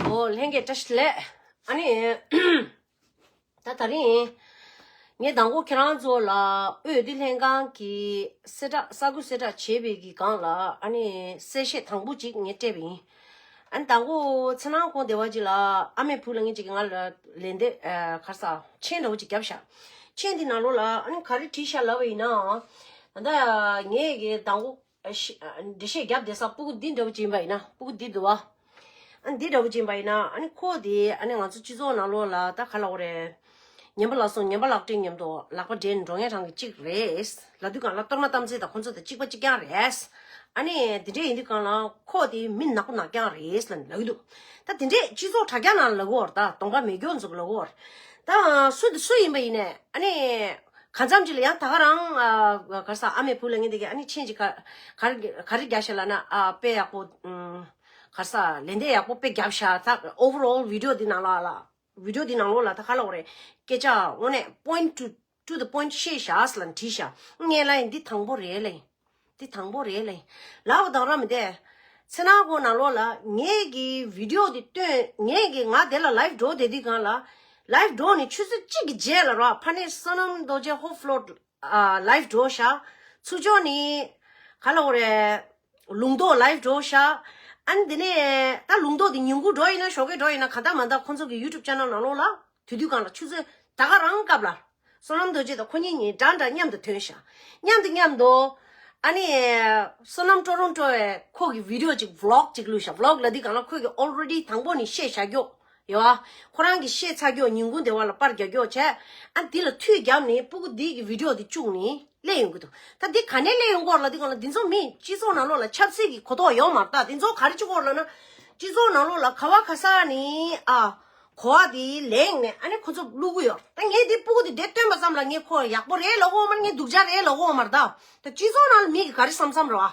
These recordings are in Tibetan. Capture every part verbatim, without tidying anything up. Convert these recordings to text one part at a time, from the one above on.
ཨོ་ལྷན་རྒྱས་བཀྲ་ཤིས་བདེ་ལེགས། ཨ་ནི། ད་དེ་རིང་། ངས་མདང་དགོང་ཁྱེད་རང་ཚོ་ལ་དབུས་འོས་བསྡུ་ལྷན་ཁང་གི་གསལ་བསྒྲགས་གསར་འགོད་གསལ་བསྒྲགས་བྱས་པའི་གི་སྒང་ལ་ཨ་ནི་གསལ་བཤད་དང་པོ་ཅིག་ངས་སྤྲད་པ་ཡིན། ཨ་ནི་མདང་དགོང་ཚེ་ནང་ཁོང་སྡེ་བ་ཅིག་ལ་ཨ་མའི་བུ་ལ་ངས་ཅིག་གི་ང་ལ་ལན་འདེབས་ག་རེ་ཟ་མཆན་འདྲ་བོ་ཅིག་བརྒྱབ་ཤག་མཆན་འདི་ནང་ལོགས་ལ་ཨ་ནི་ག་རེ་བྲིས་ཤག་ལབ་པ་ཡིན་ན། ད་ངས་གི་མདང་དགོང་ཨ་ཤི་ཨ་འགྲེལ་བཤད་རྒྱབ་བསྡད་ས་སྤུ་གུ་འདི་འདྲ་བོ་ཅིག་ཡིན་པ་ཡིན་ན་སྤུ་གུ་འདི་འདུག་བ། ཨ་འདི་འདྲ་བོ་ཅིག་ཡིན་པ་ཡིན་ན་ཨ་ནི་ཁོ་དེ་ཨ་ནི་ང་ཚོ་སྤྱི་ཚོགས་ནང་ལོགས་ལ་ད་ག་ལབ་དགོས་རེད། ཉན་པ་ལགས་སོ་ཉན་པ་ལགས་སྤྲད་མཉམ་དུ་ལག་པ་སྦྲེལ་ནས་འགྲོ་མཁན་རང་གི་གཅིག་རེད། ལབ་དུས་གང་ལ་གཏོར་མ་གཏམ་ཚེ་དང་ཁོ་ཚོ་དང་གཅིག་པ་གཅིག་རྐྱང་རེད། ཨ་ནི་དེ་འདྲས་ཡིན་དུས་གང་ལ་ཁོ་དེ་མི་ནག་པོ་ནག་རྐྱང་རེད་ལབ་ནས་ལབ་ཀྱི་འདུག་ད་དེ་འདྲས་སྤྱི་ཚོགས་དྲ་རྒྱ་ནང་ལ་ལབ་ཀྱི་ཡོད་རེད། ད་གདོང་པ་མེད་སྐྱོ་འཛུགས་ལབ་ཀྱི་ཡོད་རེད། ད་སུ་དེ་སུ་ཡིན་པ་ཡིན་ནས་ཨ་ནི། གང་འཚམ་ཅིག་ལ་ཡང་ད་ག་རང་ཨ་ག་རེ་ཟ་ཨ་མའི་བུ་ལ་ངས་འདི་ག་ཨ་ནི་མཆན་ཅིག་ག་ག་རེ་ག་རེ་རྒྱག་ཤག་ལབ་ན་ཨ་དཔེ་ཡག་པོ་ཨུམ་ག་རེ་ཟ་ལན་འདེབས་ཡག་པོ་དཔེ་བརྒྱབ་ཤག་ད་overall video འདི་ནང་ལ་ལ་video འདི་ནང་ལོགས་ལ་ད་ག་ལབ་དགོས་རེད། སྐད་ཆ་དངོས་གནས་point to to the point བཤད་ཤག་ལབ་ནས་བྲིས་ཤག་ངས་ལབ་ཡིན་འདི་དང་པོ་རེད་ལབ་ཡིན། འདི་དང་པོ་རེད་ལབ་ཡིན། ལབ་པ་དང་ར་མི་འདས། ཚེ་ནང་ཁོང་ནང་ལོགས་ལ་ངས་ཀྱི་video འདི་སྟོན་ངས་ཀྱི་ང་དེ་ལ་live འགྲོ་བསྡད་དུས་གང་ལ། Live འགྲོ་ནས་ཆུ་ཚོད་གཅིག་གི་རྗེས་ལ་ར་ཕ་ནས་བསོད་ནམས་རྡོ་རྗེ་ཧོབ་ལོ་ཨ་live འགྲོ་ཤག་ཚུར་ཕྱོགས་ནས་ག་ལབ་དགོས་རེད། ལུང་རྟོགས་live འགྲོ་ཤག་ཨ་ནི་དེ་ནས་ད་ལུང་རྟོགས་དེ་ཉིན་གུང་འགྲོ་ཡིན་ན་ཞོགས་ཀས་འགྲོ་ཡིན་ན་ག་ད་མ་ད་ཁོང་ཚོ་གི་YouTube channel ནང་ལོགས་ལ་དུས་དུས་གང་ལ་ཆུ་ཚོད་ད་ག་རང་སྐབས་ལ། བསོད་ནམས་རྡོ་རྗེ་དང་ཁོ་གཉིས་གཉིས་འདྲ་འདྲ་མཉམ་དུ་ཐོན་ཤག་མཉམ་དུ་མཉམ་དུ། ཨ་ནི། བསོད་ནམས་སྤྲོ་རུང་སྤྲོ་བས་ཁོ་གི་video ཅིག་vlog ཅིག་བླུགས་ཤག vlog ལབ་དུས་གང་ལ་ཁོས་གི་already དང་པོ་ནས་བཤད་བཞག་རྒྱུ། ཡོད་ཨ། ཁོ་རང་གི་བཤད་ཚར་རྒྱུ་ཉིན་གུང་དེ་བ་ལ་པར་རྒྱག་རྒྱུ་བྱས། ཨ་འདི་ལ་མཐུད་བརྒྱབ་ནས་སྤུ་གུ་འདི་གི་video འདི་བཅུག་ནས་སླེབས་ཡོང་གི་འདུག་ད་འདི་ག་ནས་སླེབས་ཡོང་གི་ཡོད་རེད་ལབ་དུས་གང་ལ་འདི་ཚོ་མི་སྤྱི་ཚོགས་ནང་ལོགས་ལ་ཆབ་སྲིད་ཀྱི་གོ་རྟོགས་ཡོད་མ་རེད། ད་འདི་ཚོ་ག་རེ་བྱེད་ཀྱི་ཡོད་རེད་ལབ་ན། སྤྱི་ཚོགས་ནང་ལོགས་ལ་ག་བ་ག་ས་ནས་ཨ། གོ་བ་དེ་ལེན་ནས་ཨ་ནི་ཁོ་ཚོ་བླུག་གི་ཡོད། ད་ངས་འདི་སྤུ་གུ་དེ་འདྲ་སྟོན་པ་ཙམ་ལ་ངས་ཁོ་ཡག་པོ་རེད་ལབ་ཀྱི་ཡོད་མ་རེད། ངས་སྡུག་ཅག་རེད་ལབ་ཀྱི་ཡོད་མ་རེད། ད་ད་སྤྱི་ཚོགས་ནང་ལ་མི་གིས་ག་རེ་བསམ་བསམ་རེད་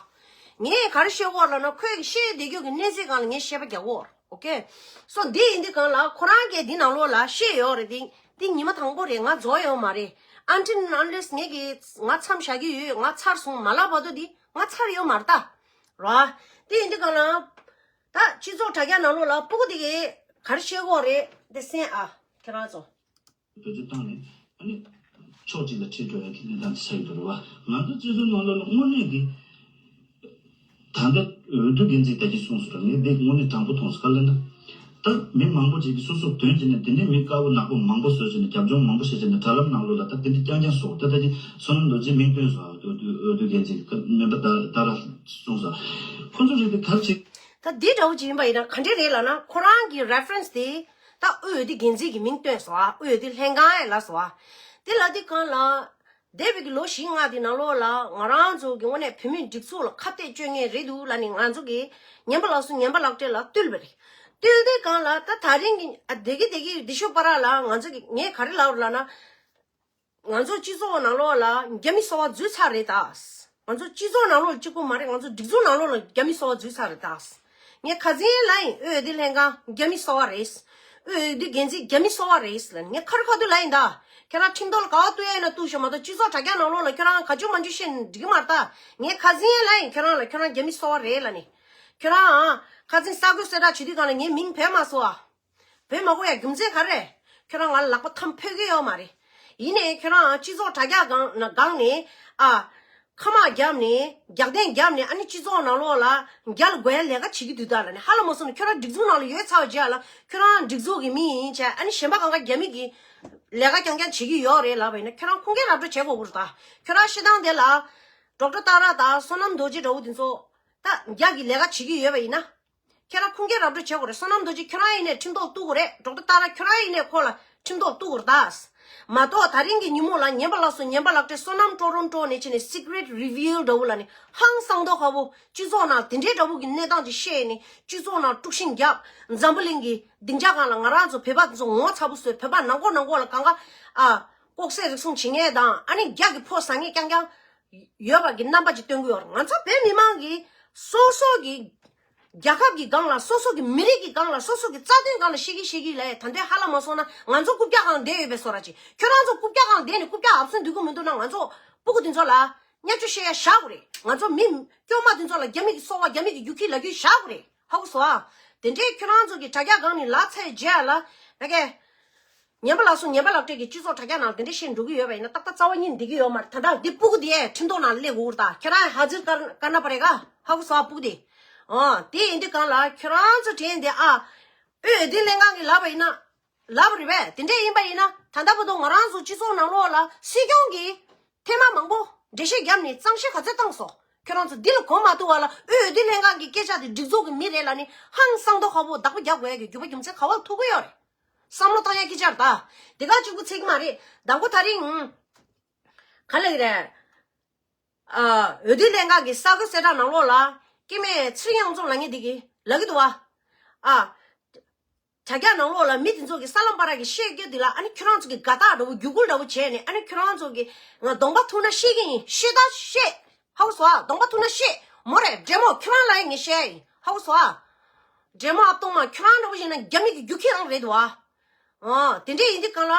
བ། ངས་ག་རེ་བཤད་ཀྱི་ཡོད་ལབ་ན་ཁོས་བཤད་བསྡད་རྒྱུ་གི་གནས་ཚུལ་སྒང་ལ་ངས་བཤད་པ་རྒྱག་གི་ཡོད། ཨོ་ཀེ། སོ་འདི་ཡིན་དུས་གང་ལ་ཁོ་རང་གིས་འདི་ནང་ལོགས་ལ་བཤད་ཡོད་རེད། འདི་འདི་ཉི་མ་དང་པོ་རེད། ང་རྫོགས་ཡོད་མ་རེད། Until and unless ངས་གི་ང་མཚམས་བཞག་གི་ཡོད། ང་ཚར་སོང་མ་ལབ་བར་དུ་འདི་ང་ཚར་ཡོད་མ་རེད་ད། ར། འདི་ཡིན་དུས་གང་ལ། ད་སྤྱི་ཚོགས་དྲ་རྒྱ་ནང་ལོགས་ལ་སྤུ་གུ་དེ་གས་ག་རེ་བཤད་ཀྱི་ཡོད་རེད་འདི་གསན་ཨ། ཁྱེད་རང་ཚོ། བེད་སྤྱོད་བཏང་ནས་ཨ་ནི་ཕྱོགས་གཅིག་ལ་ཁྲིད་འགྲོ་ཡ་གི་གནས་སྟངས་དེ་ཆགས་ཡོད་རེད་བ། ང་ཚོ་སྤྱི་ཚོགས་ནང་ལོགས་ལ་དངོས་གནས་ཀྱི་ད་ལྟ་འོས་བསྡུ་འགན་འཛིན་ད་གིན་གསུངས་སོང་ར། ངས་འདི་དངོས་གནས་དྲང་པོ་མཐོང་སོང་། ག་ལབ་ན་ད་མི་མང་པོ་ཅིག་གིས་སོ་སོ་དོན་བྱས་ནས་དེ་ནས་མི་དཀར་པོ་ནག་པོ་མང་པོ་བཟོས་བྱས་ནས་རྒྱབ་ལྗོངས་མང་པོ་བྱས་བྱས་ནས་དྲ་ལམ་ནང་ལོགས་ལ་ད་དེ་འདྲ་རྐྱང་རྐྱང་བཟོ། ད་ད་གིན་བསོད་ནམས་རྡོ་རྗེ་མིང་བཏོན་སོང་། འོས་བསྡུ་འོས་བསྡུ་འགན་འཛིན་མེམ་བར་ད་ད་ར་གསུངས་སོང་། ཁོ་ཚོ་རེད་དེ་ག་རེ་བྱེད། ད་འདི་འདྲ་བོ་ཅིག་ཡིན་པ་ཡིན་ན་ག་འདྲ་རེད་ལབ་ན་ཁོ་རང་གི་reference དེ་ད་དབུས་འོས་བསྡུ་འགན་འཛིན་གྱི་མིང་བཏོན་སོང་ཨ། དབུས་འོས་བསྡུ་ལྷན་ཁང་ཡ་ལ་སོང་ཨ། དེ་ལབ་དུས་གང་ལ། འདས་པའི་གི་ལོ་བཞི་ལྔ་དེ་ནང་ལོགས་ལ་ང་རང་ཚོ་གི་དངོས་གནས་བོད་མིའི་སྒྲིག་འཛུགས་ལ་ཁ་གཏད་གཅོག་མཁན་རེད་འདུག་ལབ་ནས་ང་ཚོ་གི་ཉན་པ་ལགས་སུ་ཉན་པ་ལགས་སྤྲད་ལ་བཏུལ་བ་རེད། བཏུལ་དུས་གང་ལ་ད་ད་རིང་གི་ཨ་བདེ་གི་བདེ་གི་འདི་ཤོག་པ་ར་ལ་ང་ཚོ་གི་ངས་ག་རེ་ལབ་ར་ལབ་ན། ང་ཚོ་སྤྱི་ཚོགས་ནང་ལོགས་ལ་རྒྱ་མི་གསོ་བ་འཛུལ་ཚར་རེད་ད། ང་ཚོ་སྤྱི་ཚོགས་ནང་ལོགས་གཅིག་པུ་མ་རེད། ང་ཚོ་སྒྲིག་འཛུགས་ནང་ལོགས་ལ་རྒྱ་མི་གསོ་བ་འཛུལ་ཚར་རེད་ད། ངས་ཁ་སང་ལབ་ཡིན། དབུས་འོས་བསྡུ་ལྷན་ཁང་རྒྱ་མི་གསོ་བ་རེད། དབུས་འོས་བསྡུ་འགན་འཛིན་རྒྱ་མི་གསོ་བ་རེད་ལབ་ནས་ངས་ཁ་རི་ཁ་ཐུག་ལབ་ཡིན་ད། ཁྱེད་རང་ཁྲིམས་ཐོག་ལ་ག་པར་གཏུག་ཡ་ཡིན་ན་གཏུག་ཤོག་མ་གཏོགས་སྤྱི་ཚོགས་དྲ་རྒྱ་ནང་ལོགས་ལ་ཁྱོད་རང་ག་ཅུང་མ་ཅུང་བཤད་ན་འགྲིག་གི་མ་རེད་ད། ངས་ཁ་སང་ལབ་ཡིན། ཁྱོད་རང་ལ་ཁྱོད་རང་རྒྱ་མི་གསོ་བ་རེད་ལབ་ནས། ཁྱོད་རང་ཁ་སང་གསར་འགོད་གསལ་བསྒྲགས་བྱེད་དུས་གང་ལ་ངའི་མིང་བོས་མ་སོང་ཨ། བོད་མ་གོ་ཡ་རྒྱུ་མཚན་ག་རེ། ཁྱོད་རང་ང་ལ་ལག་པ་འཐམ་ཕོད་ཀྱི་ཡོད་མ་རེད། ཡིན་ནའི་ཁྱོད་རང་སྤྱི་ཚོགས་དྲ་རྒྱ་སྒང་ན་སྒང་ནས་ཨ། ཁ་དམག་བརྒྱབ་ནས་རྒྱག་རྟེན་བརྒྱབ་ནས་ཨ་ནི་སྤྱི་ཚོགས་ནང་ལོགས་ལ་རྒྱ་ལ་རྒོལ་ཡ་ལས་ཀ་བྱེད་ཀྱི་འདུག་ད་ལ་ནི་ཧ་ལ་མ་སོང་ནས་ཁྱོད་རང་སྒྲིག་འཛུགས་ནང་ལ་ཡོད་ཚར་བ་རྗེས་ལ་ཁྱོད་རང་སྒྲིག་འཛུགས་ཀྱི་མི་ཡིན་བྱས་ཨ་ནི་གཞན་པ་གང་ག་རྒྱ་མི་གི་ལས་ཀ་རྐྱང་རྐྱང་བྱེད་ཀྱི་ཡོད་རེད་ལབ་པ་ཡིན་ན་ཁྱོད་རང་ཁུངས་སྐྱེལ་ར་སྤྲོད་བྱེད་དགོས་ཀྱི་རེད་ད། ཁྱོད་རང་བཤད་སྟངས་དེ་ལ་ཌོག་ཊར་ཏཱ་ར་དང་བསོད་ནམས་རྡོ་རྗེ་འདྲ་བོ་དེ་ཚོ་ད་རྒྱ་གི་ལས་ཀ་བྱེད་ཀྱི་ཡོད་པ་ཡིན་ན། ཁྱེད་རང་ཁུངས་སྐྱེལ་ར་སྤྲོད་བྱེད་དགོས་རེད། བསོད་ནམས་རྡོ་རྗེ་ཁྱོད་རང་ཡིན་ནའི་ཁྲིམས་ཐོག་གཏུག་དགོས་རེད། ཌོག་ཊར་ཏཱ་ར་ཁྱོད་རང་ཡིན་ནའི་ཁོ་ལ་ཁྲིམས་ཐོག་གཏུག་དགོས་རེད་ད། མ་གཏོགས་ད་རིང་གི་ཉིན་མོ་ལ་ཉན་པ་ལགས་སོ་ཉན་པ་ལགས་སྤྲད་བསོད་ནམས་སྤྲོ་རུང་སྤྲོ་ནས་བྱས་ནས་secret reveal འདྲ་བོ་ལ་ནི་ཧང་སང་མདོག་ཁ་བོ་སྤྱི་ཚོགས་ནང་དེ་འདྲའི་འདྲ་བོ་གི་གནས་སྟངས་ཅིག་བཤད་ནས་སྤྱི་ཚོགས་ནང་དཀྲུག་ཤིང་རྒྱབ། འཛམ་བུ་གླིང་གི་སྡིངས་ཆ་སྒང་ལ་ང་རང་ཚོ་བོད་པ་ཚོ་ངོ་ཚ་པོ་བཟོས། བོད་པ་ནང་ཁོག་ནང་ཁོག་ལ་གང་ག་ཨ་ལྐོག་ཟ་རུལ་སུངས་བྱེད་མཁན་དང་ཨ་ནི་རྒྱ་གི་ཕོ་ཟ་མཁན་རྐྱང་རྐྱང་ཡོད་པ་གི་རྣམ་པ་ཅིག་སྟོན་གི་ཡོད་རེད། ང་ཚོ་བོད་མི་མང་གིས་སོ་སོ་གི་རྒྱལ་ཁབ་ཀྱི་སྒང་ལ་སོ་སོ་གི་མི་རིགས་ཀྱི་སྒང་ལ་སོ་སོ་གི་རྩ་དོན་སྒང་ལ་བཤད་ཀྱི་བཤད་ཀྱི་ལས་ད་འདོད་ཧ་ལ་མ་སོང་ན་ང་ཚོ་རྐུབ་བཀྱག་སྒང་བསྡད་ཡོད་པའི་བཟོ་འདྲ་ཅིག་ཁྱོད་རང་ཚོ་རྐུབ་བཀྱག་སྒང་བསྡད་ནས་རྐུབ་བཀྱག་ཨབ་སུན་སྡོད་ཀྱི་མི་འདུག་ན་ང་ཚོ་སྤུ་གུ་དེ་ཚོ་ལ་བརྙས་བཅོས་བཤད་ཡ་བཞག་དགོས་རེད། ང་ཚོ་མི་སྐྱོ་མ་དེ་ཚོ་ལ་རྒྱ་མི་གི་སོ་པ་རྒྱ་མི་གི་རྒྱུག་ཁྱི་ལབ་རྒྱུ་བཞག་དགོས་རེད། ཧ་གོ་སོང་ཨ། དེ་འདྲའི་ཁྱོད་རང་ཚོ་གི་དྲ་རྒྱ་སྒང་ནས་ལབ་ཚར་རྗེས་ལ་ད་གས། ཉན་པ་ལགས་སོ། ཉན་པ་ལགས་བཀྲས་ཀྱི་སྤྱི་ཚོགས་དྲ་རྒྱ་ནང་དེ་འདྲ་བཤད་འགྲོ་གི་ཡོད་པ་ཡིན་ན་ཏག་ཏག་རྩ་བ་ཉིད་འགྲིག་གི་ཡོད་མ་རེད། ད་ལྟ་འདི་སྤུ་གུ་དེ་ཁྲིམས་ཐོག་ནང་སླེབས་དགོས་ཀྱི་རེད། ད་ཁྱེད་རང་ཧ་ཛིར་ཀར་ཀར་ན་པ་རེད་ག་ཧ་གོ་སོང་ཨ། སྤུ་གུ་དེ། ཨོ་དེ་ཡིན་དུས་གང་ལ་ཁྱོད་རང་ཚོ་དྲན་དེ་ཨ། ཨོ་འོས་བསྡུ་ལྷན་ཁང་གི་ལབ་པ་ཡིན་ན། ལབ་པ་རེད་པས། དེ་འདྲ་ཡིན་པ་ཡིན་ན་ད་ལྟ་བར་དུ་ང་རང་ཚོ་སྤྱི་ཚོགས་ནང་ལོགས་ལ་སྲིད་སྐྱོང་གིས་ཐེངས་མ་མང་པོ་འགྲེལ་བཤད་བརྒྱབ་ནས་གཙང་བཤེར་ག་ཚོད་བཏང་སོང་། ཁྱོད་རང་ཚོ་འདི་ལ་གོ་མ་ཐུབ་པ་ལ་ཨོ་འོས་བསྡུ་ལྷན་ཁང་གི་སྐད་ཆ་དེ་སྒྲིག་འཛུགས་ཀྱི་མི་རེད་ལབ་ནས་ཧང་སང་མདོག་ཁ་པོ་བདག་པོ་རྒྱག་དགོས་ཡ་གི་རྒྱུ་མ་རྒྱུ་མཚན་ག་བ་ཐུག་གི་ཡོད་རེད། བསམ་བློ་བཏང་ཡ་སྐད་ཆ་རེད་ད། དེ་ག་གཅིག་པུ་ཚད་ཀྱི་མ་རེད། དང་པོ་ད་རིང་། ག་ལ་གི་རེད། ཨ། འོས་བསྡུ་ལྷན་ཁང་གི་གསར་འགོད་གསལ་བསྒྲགས་ནང་ལོགས་ལ་སྐྱེ་དམན་ཚེ་རིང་དབྱངས་འཛོམས་ལབ་མཁན་དེ་གིས་ལབ་ཀྱི་འདུག་བ། ཨ། དྲ་རྒྱ་ནང་ལོགས་ལ་མི་དེ་ཚོ་གིས་གསར་ལམ་པ་ར་གིས་བཤད་རྒྱུ་དེ་ལ་ཨ་ནི་ཁྱོད་རང་ཚོ་གིས་དགའ་རྟགས་འདྲ་བོ་རྒྱུད་སྐུལ་འདྲ་བོ་བྱས་ནས་ཨ་ནི་ཁྱོད་རང་ཚོ་གིས་ང་གདོང་པ་ཐུག་ན་བཤད་ཀྱི་ཡིན། བཤད་ད་བཤད། ཧ་གོ་སོང་ཨ། གདོང་པ་ཐུག་ན་བཤད། མོ་རེད་འདྲེ་མོ། ཁྱོད་རང་ལ་ཡང་ངས་བཤད་ཡིན། ཧ་གོ་སོང་ཨ། འདྲེ་མོ་ཨ་སྟོང་མ། ཁྱོད་རང་འདྲ་བོ་ཡིན་ན་རྒྱ་མི་གི་རྒྱུག་ཁྱི་རང་རེད་འདུག་ཨ། ཨ། དེ་འདྲས་ཡིན་དུས་གང་ལ།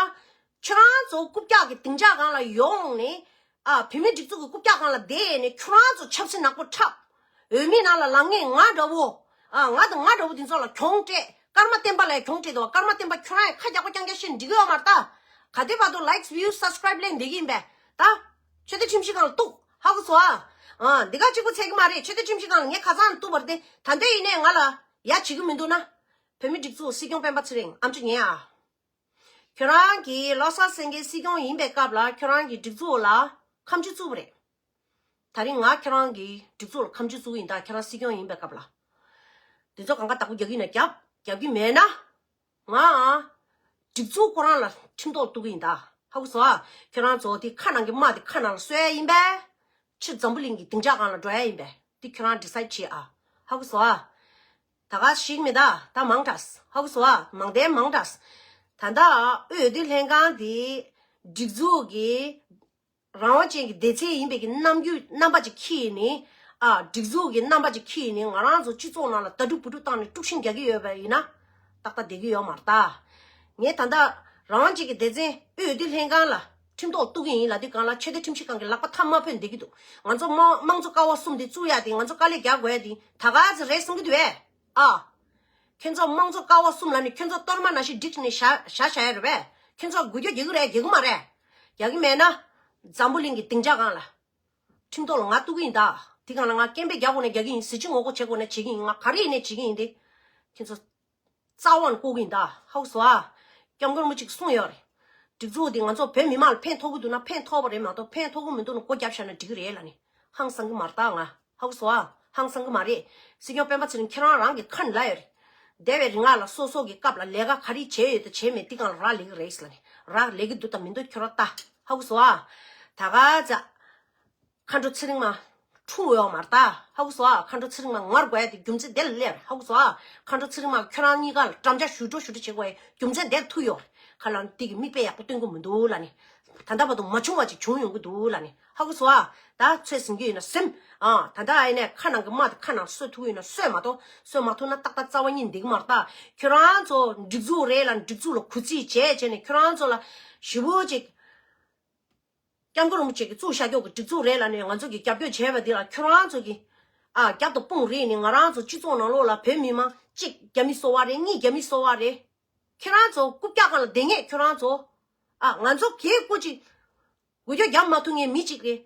ཁྱོད་རང་ཚོ་རྐུབ་བཀྱག་གི་སྡིངས་ཆ་སྒང་ལ་ཡོང་ནས། ཨ། བོད་མི་སྒྲིག་འཛུགས་ཀྱི་རྐུབ་བཀྱག་སྒང་ལ་བསྡད་ནས་ཁྱོད་རང་ཚོ་ཆབ་སྲིད་ནག་པོ་འཁྲབ། འོས་མིའི་ནང་ལ་ལངས་མཁན་ང་འདྲ་བོ། ཨ། ང་དང་ང་འདྲ་བོ་དེ་ཚོ་ལ་གྱོང་སྤྲད། ཀརྨ་བསྟན་པ་ལ་གྱོང་སྤྲད་འདུག་ཀརྨ་བསྟན་པ་ཁྱོད་རང་ཡང་ཁ་རྒྱག་པ་རྐྱང་རྐྱང་བཤད་འགྲིག་གི་ཡོད་མ་རེད་ད། ག་དེ་བར་དུ་likes views subscribe ལེན་བསྡད་ཀྱི་ཡིན་པས་ད། ཆོས་སྡེ་ཁྲིམས་ཞིབ་ཁང་ལ་གཏུག་ཧ་གོ་སོང་ཨ། ཨ། འདི་ག་གཅིག་པུ་ཚད་ཀྱི་མ་རེད། ཆོས་སྡེ་ཁྲིམས་ཞིབ་ཁང་ལ་ངས་ཁ་སང་གཏུག་པ་རེད་དེ། ད་འདོད་ཡིན་ནས་ང་ལ་ཡ་བྱེད་ཀྱི་མི་འདུག་ན། བོད་མི་སྒྲིག་འཛུགས་སྲིད་སྐྱོང་སྤེན་པ་ཚེ་རིང་ཨ་མཆོག་ཉན་ཨ། ཁྱོད་རང་གིས་བློ་བཟང་སེང་གེ་སྲིད་སྐྱོང་ཡིན་པའི་སྐབས་ལ་ཁྱོད་རང་གིས་སྒྲིག་འཛུགས་ལ་ཁ་མཆུ་བཙུགས་པ་རེད། ད་རིང་ང་ཁྱོད་རང་གིས་སྒྲིག་འཛུགས་ལ་ཁ་མཆུ་བཙུགས་ཀྱི་ཡིན་ད། ཁྱོད་རང་སྲིད་སྐྱོང་ཡིན་པའི་སྐབས་ལ། འདི་ཚོ་གང་ག་བདག་པོ་རྒྱག་གི་ཡིན་ན་རྒྱབ། རྒྱག་གི་མེད་ན། ང་སྒྲིག་འཛུགས་ཁོ་རང་ལ་ཁྲིམས་ཐོག་གཏུག་གི་ཡིན་ད། ཧ་གོ་སོང་ཨ། ཁྱོད་རང་ཚོ་དེ་ཁ་ནང་གི་རྨ་དེ་ཁ་ནང་ལ་གསོ་ཡ་ཡིན་པས། ཕྱིར་འཛམ་བུ་གླིང་གི་སྡིངས་ཆ་སྒང་ལ་འགྲོ་ཡ་ཡིན་པས། དེ་ཁྱོད་རང་decide བྱེད་ཨ། ཧ་གོ་སོང་ཨ། ད་ག་ཞིག་མི་ད་ད་མང་དྲགས། ཧ་གོ་སོང་ཨ། མང་དེ་མང་དྲགས། ད་ལྟ་འོས་བསྡུ་ལྷན་ཁང་དེ་སྒྲིག་འཛུགས་ཀྱི་རང་དབང་ཅན་གྱི་སྡེ་ཚན་ཡིན་པའི་གི་རྣམ་འགྱུར་རྣམ་པ་ཅིག་ཁྱེར་ནས། ཨ། སྒྲིག་འཛུགས་ཀྱི་རྣམ་པ་ཅིག་ཁྱེར་ནས་ང་རང་ཚོ་སྤྱི་ཚོགས་ནང་ལ་ད་དཀྲུག་ཕུ་དཀྲུག་བཏང་ནས་དཀྲུག་ཤིང་རྒྱག་གི་ཡོད་པ་ཡིན་ན། ཏག་ཏག་བསྡད་ཀྱི་ཡོད་མ་རེད་ད། ངས་ད་ལྟ་རང་དབང་ཅན་གྱི་སྡེ་ཚན་འོས་བསྡུ་ལྷན་ཁང་ལ་ཁྲིམས་ཐོག་གཏུག་གི་ཡིན་ལབ་དུས་གང་ལ་ཆོས་དད་ཁྲིམས་ཞིབ་ཁང་གི་ལག་པ་ཐལ་མོ་སྦྱར་བསྡད་ཀྱི་འདུག་ང་ཚོ་དམངས་དམངས་གཙོ་ཀ་བ་གསུམ་དེ་བཙུགས་ཡ་དེ། ང་ཚོ་དཀའ་ལས་རྒྱག་དགོས་ཡ་དེ་ད་ག་ཚོད་རེད་བསམ་གྱི་འདུག་བས། ཨ། ཁྱོད་ཚོ་དམངས་གཙོ་ཀ་བ་གསུམ་ལབ་ནས་ཁྱོད་ཚོ་གཏོར་མ་ནང་བཞིན་བསྒྲིགས་ནས་བཞག་བཞག་བཞག་ཡ་རེད་པས། ཁྱོད་ཚོ་འགུལ་སྐྱོད་རྒྱག་གི་རེད་རྒྱག་གི་མ་རེད། རྒྱག་གི་མེད་ན། འཛམ་བུ་གླིང་གི་སྡིངས་ཆ་སྒང་ལ། ཁྲིམས་ཐོག་ལ་ང་གཏུག་གི་ཡིན་ད། དེ་སྒང་ལ་ང་སྐད་འབོད་རྒྱག་དགོས་ན་རྒྱག་གི་ཡིན། གཟི་བརྗིད་ངོ་རྒོལ་བྱེད་དགོས་ན་བྱེད་ཀྱི་ཡིན། ང་ག་རེ་ཡིན་ནའི་བྱེད་ཀྱི་ཡིན་ཏེ། ཁྱོད་ཚོ་རྩ་བ་ནས་བཀུག་གི་ཡིན་ད། ཧ་གོ་སོང་ཨ། སྐྱབས་མགོན་རིན་པོ་ཆེས་གསུངས་ཡོད་རེད། སྒྲིག་འཛུགས་འདི་ང་ཚོ་བོད་མི་མང་ལ་ཕན་ཐོགས་ཀྱི་འདུག་ན་ཕན་ཐོགས་པ་རེད་མ་གཏོགས་ཕན་ཐོགས་ཀྱི་མི་འདུག་ན་སྒོ་བརྒྱབ་བཞག་ན་འགྲིག་གི་རེད་ལབ་ནས། ཧང་སང་གི་མ་རེད་ད་ང་། ཧ་གོ་སོང་ཨ། ཧང་སང་གི་མ་རེད། སྲིད་སྐྱོང་སྤེན་པ་ཚེ་རིང་ཁྱེད་རང་རང་གི་ཁ་ནས་ལབ་ཡོད་རེད། འདས་པའི་རིང་ལ་སོ་སོ་གི་སྐབས་ལ་ལས་ཀ་ག་རེ་བྱས་ཡོད་དང་བྱས་མེད་འདི་སྒང་ལ་རག་ལས་ཀྱི་རེད་ཟེར་ལབ་ནས། རག་ལས་ཀྱི་འདུག་དང་མི་འདུག་ཁྱོད་རང་ལྟ། ཧ་གོ་སོང་ཨ། ད་ག་ཚོད། མཁའ་འགྲོ་ཚེ་རིང་མ་འཁྲུངས་ཡོད་མ་རེད་ད། ཧ་གོ་སོང་ཨ། མཁའ་འགྲོ་ཚེ་རིང་མ་ངར་དགོས་ཡ་དེ་རྒྱུ་མཚན་དེ་ལ་སླེབས་རེད། ཧ་གོ་སོང་ཨ། མཁའ་འགྲོ་ཚེ་རིང་མ་ཁྱོད་རང་གཉིས་ཀ་ལ་འགྲམ་ལྕག་གཞུ་འགྲོ་གཞུ་འགྲོ་བྱེད་དགོས་ཡ་རྒྱུ་མཚན་དེ་ལ་ཐུག་ཡོད་རེད། ཁ་ལ་འདི་གི་མིག་དཔེ་ཡག་པོ་སྟོན་གི་མི་འདུག་ལབ་ནས། ད་ལྟ་བར་དུ་མ་བྱུང་བ་ཅིག་བྱུང་ཡོང་གི་འདུག་ལབ་ནས། ཧ་གོ་སོང་ཨ། ད་ཚོད་ཟིན་གྱི་ཡོད་ན་ཟིན། ཨ། ད་ལྟ་ཨ་ནས་ཁ་ནང་གི་རྨ་དེ་ཁ་ནང་གསོ་ཐུབ་ཡོད་ན་གསོས་མ་གཏོགས། གསོས་མ་ཐུབ་ན་ཏག་ཏག་རྩ་བ་ཉིད་འདི་གི་མ་རེད་ད། ཁྱོད་རང་ཚོ་སྒྲིག་འཛུགས་རེད་ལབ་ནས་སྒྲིག་འཛུགས་ལ་གུས་བརྩི་བྱས་བྱས་ནས་ཁྱོད་རང་ཚོ་ལ་ཞེ་པོ་ཅིག་སྐྱབས་མགོན་རིན་པོ་ཆེ་གིས་བཙུགས་བཞག་རྒྱུ་གི་སྒྲིག་འཛུགས་རེད་ལབ་ནས་ང་ཚོ་གིས་རྒྱབ་སྐྱོར་བྱས་པ་འདི་ལ་ཁྱོད་རང་ཚོ་གིས། ཨ། རྒྱབ་དང་དཔུང་རེག་ནས་ང་རང་ཚོ་སྤྱི་ཚོགས་ནང་ལོགས་ལ་བོད་མི་མང་གཅིག་རྒྱ་མི་སོ་པ་རེད། གཉིས་རྒྱ་མི་སོ་པ་རེད། ཁྱོད་རང་ཚོ་རྐུབ་བཀྱག་སྒང་ལ་བསྡད་མཁན་ཁྱོད་རང་ཚོ། ཨ། ང་ཚོ་གས་སྐུ་ཅིག་འགུལ་སྐྱོད་རྒྱག་མ་ཐུབ་མཁན་མི་གཅིག་རེད།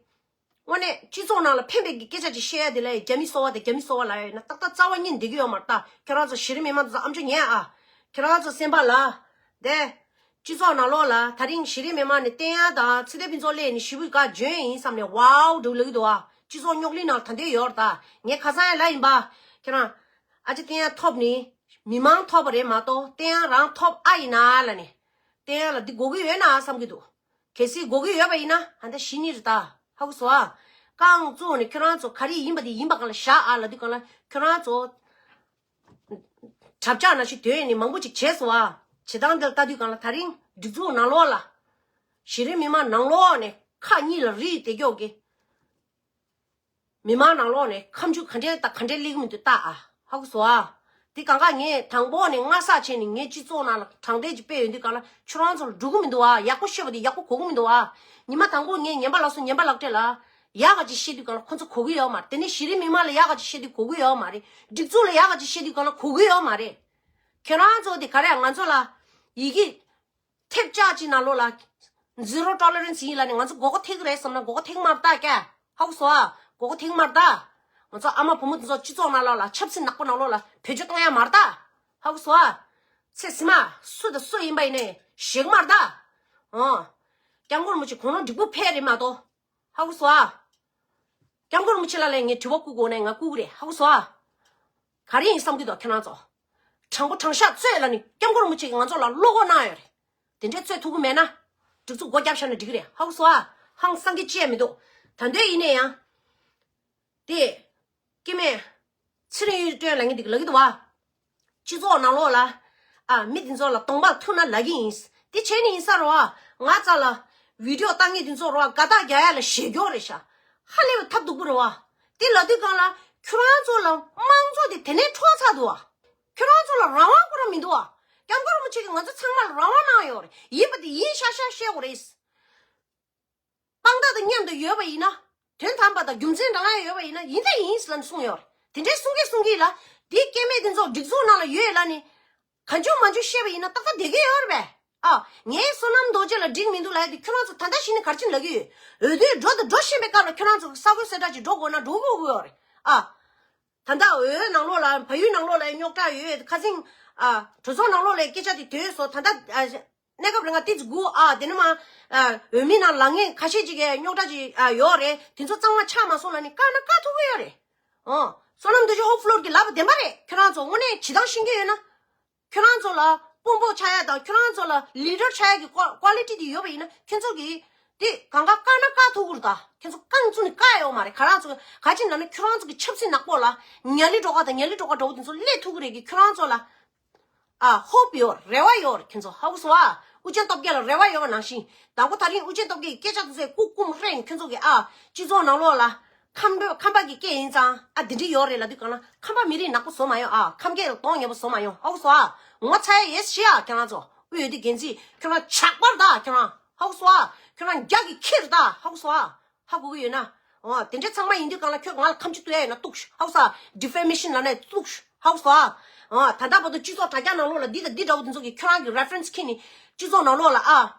དངོས་གནས་སྤྱི་ཚོགས་ནང་ལ་ཕན་པའི་གི་སྐད་ཆ་ཅིག་བཤད་ཡ་དེ་ལ་རྒྱ་མི་སོ་པ་དང་རྒྱ་མི་སོ་པ་ལབ་ཡ་ཡིན་ན་ཏག་ཏག་རྩ་བ་ཉིད་འགྲིག་གི་ཡོད་མ་རེད་ད། ཁྱོད་རང་ཚོ་གཞི་རིམ་མི་མང་ཚོ་ཨ་མཆོག་ཉན་ཨ། ཁྱོད་རང་ཚོ་སེམས་པ་ལ། དེ། སྤྱི་ཚོགས་ནང་ལོགས་ལ་ད་རིང་གཞི་རིམ་མི་མང་ནས་བསྟན་དབྱངས་དང་ཚེ་བརྟན་ཕུན་ཚོགས་སླེབས་ནས་ཞེ་པོ་ག་འཇོན་ཡིན་བསམ་ནས་ཝའོ་འདྲ་བོ་ལབ་ཀྱི་འདུག་ཨ། སྤྱི་ཚོགས་རྙོག་གླེང་ནང་ད་འདོད་ཡོད་རེད་ད། ངས་ཁ་སང་ཡང་ལབ་ཡིན་པ། ཁྱེད་རང་། ཨ་ཅེ་བསྟན་དབྱངས་ཐོབ་ནི། མི་མང་ཐོབ་པ་རེད་མ་གཏོགས་བསྟན་དབྱངས་རང་ཐོབ་ཨ་ཡིན་ན་ལབ་ནས། བསྟན་དབྱངས་ལ་འདི་དགོས་ཀྱི་ཡོད་ན་བསམ་གྱི་འདུག་གལ་སྲིད་དགོས་ཀྱི་ཡོད་པ་ཡིན་ན་ཧ་ད་གཞི་ནས་རེད་ད། ཧ་གོ་སོང་ཨ། རྐང་བཙུགས་ནས་ཁྱོད་རང་ཚོ་ག་རེ་ཡིན་པ་དེ་ཡིན་པ་སྒང་ལ་བཞག་ཨ་ལབ་དུས་སྒང་ལ་ཁྱོད་རང་ཚོ། གྲབས་ཆག་ནང་བཞིན་དོན་ནི་མང་པོ་ཅིག་བྱས་སོང་ཨ། བྱེད་སྟངས་འདི་ལ་ལྟ་དུས་སྒང་ལ་ད་རིང་སྒྲིག་འཛུགས་ནང་ལོགས་ལ། གཞི་རིམ་མི་མང་ནང་ལོགས་ནས་ཁ་གཉིས་ལ་རིལ་བསྡད་ཀྱོག་གི། མི་མང་ནང་ལོགས་ནས་ཁ་མཆུ་ག་འདྲས་དང་ག་འདྲས་སླེབས་ཀྱི་མི་འདུག་ལྟ་ཨ། ཧ་གོ་སོང་ཨ། དེ་གང་ག་ངས་དང་པོ་ནས་སྔ་ས་བྱས་ནས་ངའི་སྤྱི་ཚོགས་ནང་ལ་དྲང་བདེན་ཅིག་སྤེལ་ཡོང་དུས་སྒང་ལ་ཁྱོད་རང་ཚོ་ལ་འགྲོ་གི་མི་འདུག་ཨ། ཡག་པོ་བཤད་པ་དེ་ཡག་པོ་གོ་གི་མི་འདུག་ཨ། ཉི་མ་དང་པོ་ངས་ཉན་པ་ལགས་སོ། ཉན་པ་ལགས་བཀྲས་ལ། ཡག་ག་ཅིག་བཤད་དུས་གང་ལ་ཁོ་ཚོ་གོ་གི་ཡོད་མ་རེད། དེ་ནས་གཞི་རིམ་མི་མང་ལ་ཡག་ག་ཅིག་བཤད་དུས་གོ་གི་ཡོད་མ་རེད། སྒྲིག་འཛུགས་ལ་ཡག་ག་ཅིག་བཤད་དུས་གང་ལ་གོ་གི་ཡོད་མ་རེད། ཁྱེད་རང་ཚོ་དེ་ག་རེ་ང་ཚོ་ལ་ཡི་གེ་ཐེབས་ཆག་ཅིག་ནང་ལོགས་ལ་zero tolerance ཡིན་ལབ་ནས་ང་ཚོ་མགོ་སྐོར་ཐེག་གི་རེད་བསམ་ན་མགོ་སྐོར་ཐེག་མ་རེད་ད་ཀ། ཧ་གོ་སོང་ཨ། མགོ་སྐོར་ཐེག་མ་རེད་ད། ང་ཚོ་ཨ་མ་བུ་མོ་དེ་ཚོ་སྤྱི་ཚོགས་ནང་ལོགས་ལ་ཆབ་སྲིད་ནག་པོ་ནང་ལོགས་ལ་བེད་སྤྱོད་གཏོང་ཡ་མ་རེད་ད། ཧ་གོ་སོང་ཨ། ཚེ་ཟིན་མ་སུ་དང་སུ་ཡིན་པ་ཡིན་ནའི་ཞེད་གི་མ་རེད་ད། ཨོ། སྐྱབས་མགོན་རིན་པོ་ཆེ་དགུང་ལོ་འགྲིག་པོ་ཕེབས་རེད་མ་གཏོགས། ཧ་གོ་སོང་ཨ། སྐྱབས་མགོན་རིན་པོ་ཆེ་ལ་ལས་ངས་དྲི་བ་བསྐུར་དགོས་ནས་ང་བསྐུར་གི་རེད། ཧ་གོ་སོང་ཨ། ག་རེ་ཡིན་བསམ་གི་འདུག་ཁྱེད་རང་ཚོ། དྲང་པོ་དྲང་བཞག་རྩོད་ལ་ནི་སྐྱབས་མགོན་རིན་པོ་ཆེ་གིས་ང་ཚོ་ལ་བློ་ཁོག་གནང་ཡོད་རེད། དེ་འདྲའི་རྩོད་ཐུབ་ཀྱི་མེད་ན། སྒྲིག་འཛུགས་སྒོ་བརྒྱབ་བཞག་ན་འགྲིག་གི་རེད། ཧ་གོ་སོང་ཨ། ཧང་སང་གི་ཅི་ཡང་མི་འདུག་ད་འདོད་ཡིན་ནས་ཡང་། དེ། སྐྱེ་དམན། ཚེ་རིང་གཡུ་སྒྲོན་ལབ་མཁན་འདི་གིས་ལབ་ཀྱི་འདུག་བ། སྤྱི་ཚོགས་ནང་ལོགས་ལ། ཨ་མི་འདི་ཚོ་ལ་གདོང་པ་ཐུག་ན་ལབ་ཀྱི་ཡིན། དེ་བྱས་ནས་ཡིན་ས་རེད་བ། ང་རྩ་ལ་བི་ཌིའོ་བཏང་མཁན་འདི་ཚོ་རེད་བ། དགའ་རྟགས་རྒྱག་ཡ་ལ་ཞེད་སྐྱོ་རེད་ཤག་ཧ་ལས་པའི་ཐབས་སྡུག་པོ་རེད་བ། དེ་ལབ་དུས་སྒང་ལ་ཁྱོད་རང་ཚོ་ལ་དམངས་གཙོ་དེ་དེ་ནས་འཕྲོག་ཚར་འདུག་བ། ཁྱོད་རང་ཚོ་ལ་རང་དབང་ཁོ་རང་མི་འདུག་བ། སྐྱབས་མགོན་རིན་པོ་ཆེ་གིས་ང་ཚོ་ཚང་མ་ལ་རང་དབང་གནང་ཡོད་རེད། ཡིན་པ་དེ་ཡིན་ཤག་ཤག་བཤད་དགོས་རེད། དཔང་རྟགས་དང་མཉམ་དུ་ཡོད་པ་ཡིན་ན། དོན་དམ་པ་དང་རྒྱུ་མཚན་རང་ཡང་ཡོད་པ་ཡིན་ན་ཡིན་ད་ཡིན་ལབ་ནས་གསུངས་ཡོད་རེད། དེ་འདྲའི་གསུང་གིན་གསུང་གིན་ལ། དེའི་སྐྱེ་དམན་དེ་ཚོ་སྒྲིག་འཛུགས་ནང་ལ་ཡོད་ལབ་ནས། གང་བྱུང་མང་བྱུང་བཤད་པ་ཡིན་ན་ཏག་ཏག་བསྡད་ཀྱི་ཡོད་རེད་པས། ཨ། ངས་བསོད་ནམས་རྡོ་རྗེ་ལ་འགྲིག་མི་འདུག་ལབ་ཡ་དེ་ཁྱོད་རང་ཚོ་ད་ལྟ་གཞི་ནས་ག་རེ་བྱས་ནས་ལབ་ཀྱི་ཡོད། འོས་བསྡུའི་འགྲོ་དང་འགྲོ་བཞིན་པའི་སྐབས་ལ་ཁྱོད་རང་ཚོ་གི་ས་ཁུལ་གསལ་བསྒྲགས་ཅིག་འགྲོ་དགོས་ན་འགྲོ་དགོས་ཀྱི་ཡོད་རེད། ཨ། ད་ལྟ་འོས་ནང་ལོགས་ལ་བལ་ཡུལ་ནང་ལོགས་ལ་རྙོག་དྲ་ཡོད། ཁ་སང་། ཨ། གྲོས་ཚོགས་ནང་ལོགས་ལ་སྐད་ཆ་དེ་ཐོས་སོང་། ད་ལྟ། ཨ། གནས་སྐབས་རིང་ང་ཏིས་དགུ་ཨ་དེ་ནི་མ། ཨ། འོས་མི་ནང་ལངས་མཁན་ཁ་ཤས་ཅིག་གིས་རྙོག་དྲ་ཅིག་ཨ་ཡོད་རེད། དེ་ཚོ་གཙང་མ་ཆགས་མ་སོང་ལབ་ནས་བཀག་ན་བཀག་ཐུབ་ཀྱི་ཡོད་རེད། ཨོ། བསོད་ནམས་རྡོ་རྗེ་ཧོབ་ལོར་གྱི་ལབ་པ་བདེན་པ་རེད། ཁྱོད་རང་ཚོ་དངོས་གནས་བྱེད་སྟངས་ཤེས་ཀྱི་ཡོད་ན། ཁྱོད་རང་ཚོ་ལ་དཔོན་པོ་ཆགས་ཡ་དང་ཁྱོད་རང་ཚོ་ལ་ལི་ཌར་ཆགས་ཡ་གི་ཀོ་ཀོ་ལི་ཊི་དེ་ཡོད་པ་ཡིན་ན་ཁྱོད་ཚོ་གིས་དེ་གང་ག་བཀག་ན་བཀག་ཐུབ་ཀྱི་རེད་ད། ཁྱོད་ཚོ་རྐང་བཙུགས་ནས་བཀག་ཡོད་མ་རེད། ག་རང་ཚོ་ག་ཅི་ན་ན་ཁྱོད་རང་ཚོ་གི་ཆབ་སྲིད་ནག་པོ་ལ་ཉ་ལི་སྒྲོལ་དཀར་དང་ཉ་ལི་སྒྲོལ་དཀར་འདྲ་བོ་དེ་ཚོ་སླེབས་ཐུབ་ཀྱི་རེད་གི། ཁྱོད་རང་ཚོ་ལ། ཨ། ཧོབ་ཡོད། རེ་བ་ཡོད། ཁྱེད་ཚོ་ཧ་གོ་སོང་ཨ། ཨུ་རྒྱན་སྟོབས་རྒྱལ་ལ་རེ་བ་ཡོད་པ་ནང་བཞིན། དང་པོ་ད་རིང་ཨུ་རྒྱན་སྟོབས་རྒྱལ་གྱི་སྐད་ཆ་དེ་ཚོས་སྐུ་སྐུ་མ་རེད། ཁྱེད་ཚོ་གི་ཨ། སྤྱི་ཚོགས་ནང་ལོགས་ལ། ཁམས་པ་ཁམས་པ་གི་སྐད་ཡིན་ཙང་ཨ་འདི་འདྲ་ཡོད་རེད་ལབ་དུས་གང་ལ་ཁམས་པ་མི་རིགས་ནག་པོ་བཟོ་མ་ཡོང་ཨ། ཁམས་སྐད་ལ་གདོང་ངན་པོ་བཟོ་མ་ཡོང་། ཧ་གོ་སོང་ཨ། ངོ་ཚ་ཡ་ཡོད་ཤི་ཨ། ཁྱེད་རང་ཚོ་དབུས་འོས་བསྡུ་འགན་འཛིན་ཁྱོད་རང་ཇག་པ་རེད་ད། ཁྱོད་རང་ཧ་གོ་སོང་ཨ། ཁྱོད་རང་རྒྱ་གི་ཁྱི་རེད་ད། ཧ་གོ་སོང་ཨ། ཧ་གོ་གི་ཡོད་ན། འོ། དེ་འདྲ་ཚང་མ་ཡིན་དུས་གང་ལ་ཁྱོད་ང་ལ་ཁ་མཆུ་གཏུག་ཡ་ཡོད་ན་གཏུགས། ཧ་གོ་སོང་ཨ། ཌི་ཕེ་མེ་ཤན་ལབ་ནས་གཏུགས། ཧ་གོ་སོང་ཨ། འོ། ད་ལྟ་བར་དུ་སྤྱི་ཚོགས་དྲ་རྒྱ་ནང་ལོགས་ལ་འདི་དང་འདི་འདྲ་བོ་དེ་ཚོ་གིས་ཁྱོད་རང་གི་རེ་ཕ་རེན་སི་ཁྱེར་ནས་སྤྱི་ཚོགས་ནང་ལོགས་ལ་ཨ།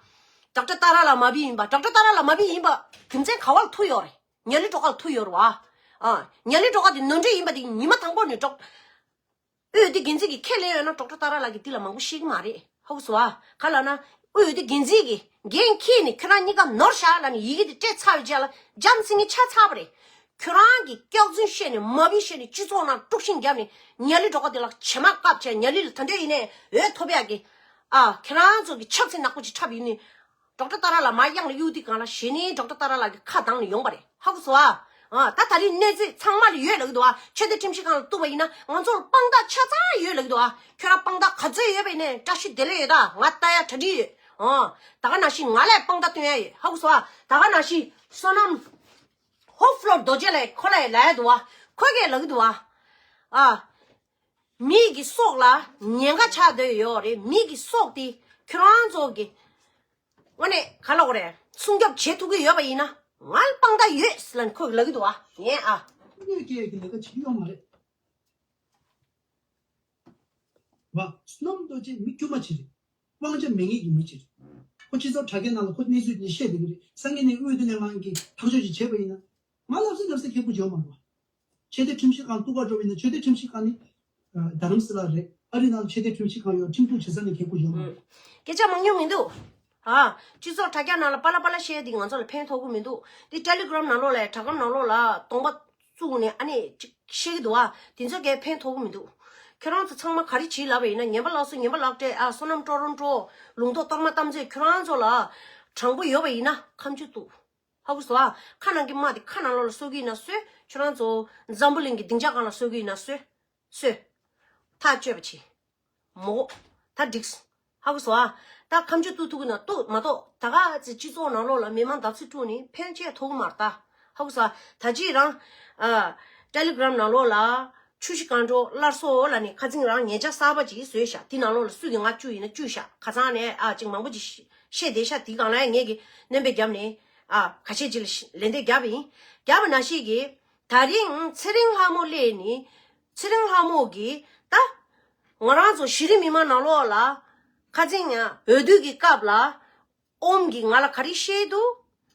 ཌོག་ཊར་ཏཱ་ར་ལ་མ་བི་ཡིན་པ། ཌོག་ཊར་ཏཱ་ར་ལ་མ་བི་ཡིན་པ་རྒྱུ་མཚན་ག་བ་ལ་ཐུག་ཡོད་རེད། ཉ་ལི་སྒྲོལ་དཀར་ལ་ཐུག་ཡོད་རེད་བ། ཨ། ཉ་ལི་སྒྲོལ་དཀར་དེ་ནོར་འཁྲུལ་ཡིན་པ་དེ་ཉི་མ་དང་པོ་ནས་ཌོག་དབུས་འོས་བསྡུ་འགན་འཛིན་གྱིས་ཁས་ལེན་ཡོད་ན་ཌོག་ཊར་ཏཱ་ར་ལགས་ཀྱིས་འདི་ལ་མང་པོ་བཤད་ཀྱི་མ་རེད། ཧ་གོ་སོང་ཨ། ག་ལབ་ན། དབུས་འོས་བསྡུ་འགན་འཛིན་གྱིས་འགན་འཁྱེར་ནས་ཁྱོད་རང་གཉིས་ཀ་ནོར་བཞག་ལབ་ནས་ཡི་གེ་དེ་སྤྲད་ཚར་བའི་རྗེས་ལ་འཇམ་སེང་གེ་ཆགས་ཚར་བ་རེད། ཁྱོད་རང་གིས་སྐྱག་རྫུན་བཤད་ནས་མ་བི་བཤད་ནས་སྤྱི་ཚོགས་ནང་དཀྲུག་ཤིང་བརྒྱབ་ནས་ཉ་ལི་སྒྲོལ་དཀར་དེ་ལ་བྱེ་མ་བཀབ་བྱས་ཉ་ལི་ལ་ད་འདོད་ཡིན་ནས་འོས་ཐོབ་ཡག་གི། ཨ། ཁྱེད་རང་ཚོ་གི་ཆབ་སྲིད་ནག་པོ་ཅིག་འཁྲབ་ཡིན་ནི། ཌོག་ཊར་ཏཱ་ར་ལགས་མར་གཡང་ལ་གཡུག་དུས་གང་ལ་གཞི་ནས་ཌོག་ཊར་ཏཱ་ར་ལགས་ཀྱི་ཁ་གདངས་ནས་ཡོང་པ་རེད། ཧ་གོ་སོང་ཨ། ཨ། ད་ད་རིང་གནས་ཚུལ་ཚང་མ་ལ་ཡོད་ལབ་ཀྱི་འདུག་ཨ། ཆོས་དད་ཁྲིམས་ཞིབ་ཁང་ལ་གཏུགས་པ་ཡིན་ན་ང་ཚོ་ལ་དཔང་རྟགས་ཆ་ཚང་ཡོད་ལབ་ཀྱི་འདུག་ཨ། ཁྱོད་རང་དཔང་རྟགས་ག་ཚོད་ཡོད་པ་ཡིན་ནའི་བཀྲ་ཤིས་བདེ་ལེགས་ཡོད་ད། ང་ལྟ་ཡ་གྲ་སྒྲིག་ཡོད། ཨ། ད་ག་ནང་བཞིན་ང་ལ་དཔང་རྟགས་སྟོན་ཡ་ཡོད། ཧ་གོ་སོང་ཨ། ད་ག་ནང་བཞིན་བསོད་ནམས་ཧོབ་ལོར་རྡོ་རྗེ་ལགས་ཁོ་ལ་ཡ་ལབ་ཡ་འདུག་ཨ། ཁོ་གིས་ལབ་ཀྱི་འདུག་ཨ། ཨ། མི་གི་སྲོག་ལ་ཉེན་ཁ་ཆགས་བསྡད་ཡོད་རེད། མི་གི་སྲོག་དེ་ཁྱོད་རང་ཚོ་གི་དངོས་གནས་ག་ལབ་དགོས་རེད། སྲུང་སྐྱོབ་བྱེད་ཐུབ་ཀྱི་ཡོད་པ་ཡིན་ན་ང་ལ་དཔང་རྟགས་ཡོད་ལབ་ནས་ཁོས་ལབ་ཀྱི་འདུག་ཨ། ངས་ཨ། དངོས་སྐྱེལ་གྱི་ལས་ཀ་བྱེད་ཀྱི་ཡོད་མ་རེད་བ། བསོད་ནམས་རྡོ་རྗེ་མི་དཀྱུས་མ་ཅིག་རེད། དབང་ཆ་མེད་མཁན་གྱི་མི་ཅིག་རེད། ཁོ་སྤྱི་ཚོགས་དྲ་རྒྱ་ནང་ལ་ཁོ་གནས་ཚུལ་འདི་བཤད་བསྡད་ཀྱི་རེད། སང་ཉིན་ནས་དབུས་འོས་བསྡུ་ལྷན་ཁང་གིས་ཐག་གཅོད་ཅིག་བྱས་པ་ཡིན་ན། ང་ལབ་ས་ལབ་ས་ཁེ་པོ་བྱེད་ཡོད་མ་རེད་བ། ཆོས་དད་ཁྲིམས་ཞིབ་ཁང་གཏུག་ག་འགྲོ་བ་ཡིན་ན་ཆོས་དད་ཁྲིམས་ཞིབ་ཁང་ནི། ཨ། རྡ་རམ་ས་ལ་རེད། ཨ་རི་ནང་ལ་ཆོས་དད་ཁྲིམས་ཞིབ་ཁང་ཡོད། ཁྲིམས་གཏུག་བྱེད་ས་ནི་ཁེ་པོ་ཡོད་མ་རེད། སྐད་ཆ་མང་ཉུང་མི་འདུག་ཨ། སྤྱི་ཚོགས་དྲ་རྒྱ་ནང་ལ་པ་ལ་པ་ལ་བཤད་ཡ་འདི་ང་ཚོ་ལ་ཕན་ཐོགས་ཀྱི་མི་འདུག་འདི་ཊེ་ལི་གྷི་རམ་ནང་ལོགས་ལ་དྲ་སྒམ་ནང་ལོགས་ལ་གདོང་པ་བཙུགས་ནས་ཨ་ནི་ཅིག་བཤད་ཀྱི་འདུག་ཨ། དེ་ཚོ་གས་ཕན་ཐོགས་ཀྱི་མི་འདུག་ཁྱོད་རང་ཚོ་ཚང་མ་ག་རེ་བྱེད་ལབ་པ་ཡིན་ན། ངན་པ་ལགས་སོ་ངན་པ་ལགས་སྤྲད། ཨ། བསོད་ནམས་ཀྲོ་རོན་ཀྲོ། ལུང་རྟོགས་གཏོར་མ་གཏམ་ཚོས་ཁྱོད་རང་ཚོ་ལ་དྲང་པོ་ཡོད་པ་ཡིན་ན་ཁ་མཆུ་གཏུགས། ཧ་གོ་སོང་ཨ། ཁ་ནང་གི་རྨ་དེ་ཁ་ནང་ལོགས་ལ་གསོ་གི་ཡིན་ན་གསོས། ཁྱོད་རང་ཚོ་འཛམ་བུ་གླིང་གི་སྡིངས་ཆ་སྒང་ལ་གསོ་གི་ཡིན་ན་གསོས། གསོས། ཐག་གཅོད་པ་བྱེད། མོ། ད་འགྲིགས། ཧ་གོ་སོང་ཨ། ད་ཁ་མཆུ་གཏུག་ཐུབ་ཀྱི་ན་གཏུག་མ་གཏོགས་ད་ག་ཚོད་སྤྱི་ཚོགས་ནང་ལོགས་ལ་མི་མང་བརྡབ་གསིག་བཀྲུས་ནས་ཕན་ཆེ་ཐོགས་ཀྱི་མ་རེད་ད། ཧ་གོ་སོང་ཨ། ད་ཅི་རང་། ཨ། ཊེ་ལི་གྷི་རམ་ནང་ལོགས་ལ། ཆུ་བཞི་སྒང་དྲུག་སླར་གསོ་ལབ་ནས་ཁ་སང་རང་ཉེ་ཆར་གསར་པ་ཅིག་བཟོས་ཤག་དེ་ནང་ལོགས་ལ་སུ་གིས་ང་བཅུག་ཡིན་ན་བཅུག་ཤག་ཁ་སང་ནས་ཨ་ཅིག་མང་པོ་ཅིག་བཤད་བསྡད་ཤག་དེ་སྒང་ལ་ངས་ཀྱི་སྣོན་པ་བརྒྱབ་ནས་ ཨ་ཁ་ཤས་ཅིག་ལ་ལན་འདེབས་བརྒྱབ་པ་ཡིན། བརྒྱབ་པ་ནང་བཞིན་གྱི་ད་རིང་ཚེ་རིང་ལྷ་མོ་སླེབས་ནི། ཚེ་རིང་ལྷ་མོ་གིས་ད་ང་རང་ཚོ་གཞི་རིམ་མི་མང་ནང་ལོགས་ལ་ཁ་སང་ཡང་འོས་བསྡུ་གི་སྐབས་ལ་ཨོམ་གྱིས་ང་ལ་ག་རེ་བཤད་འདུག་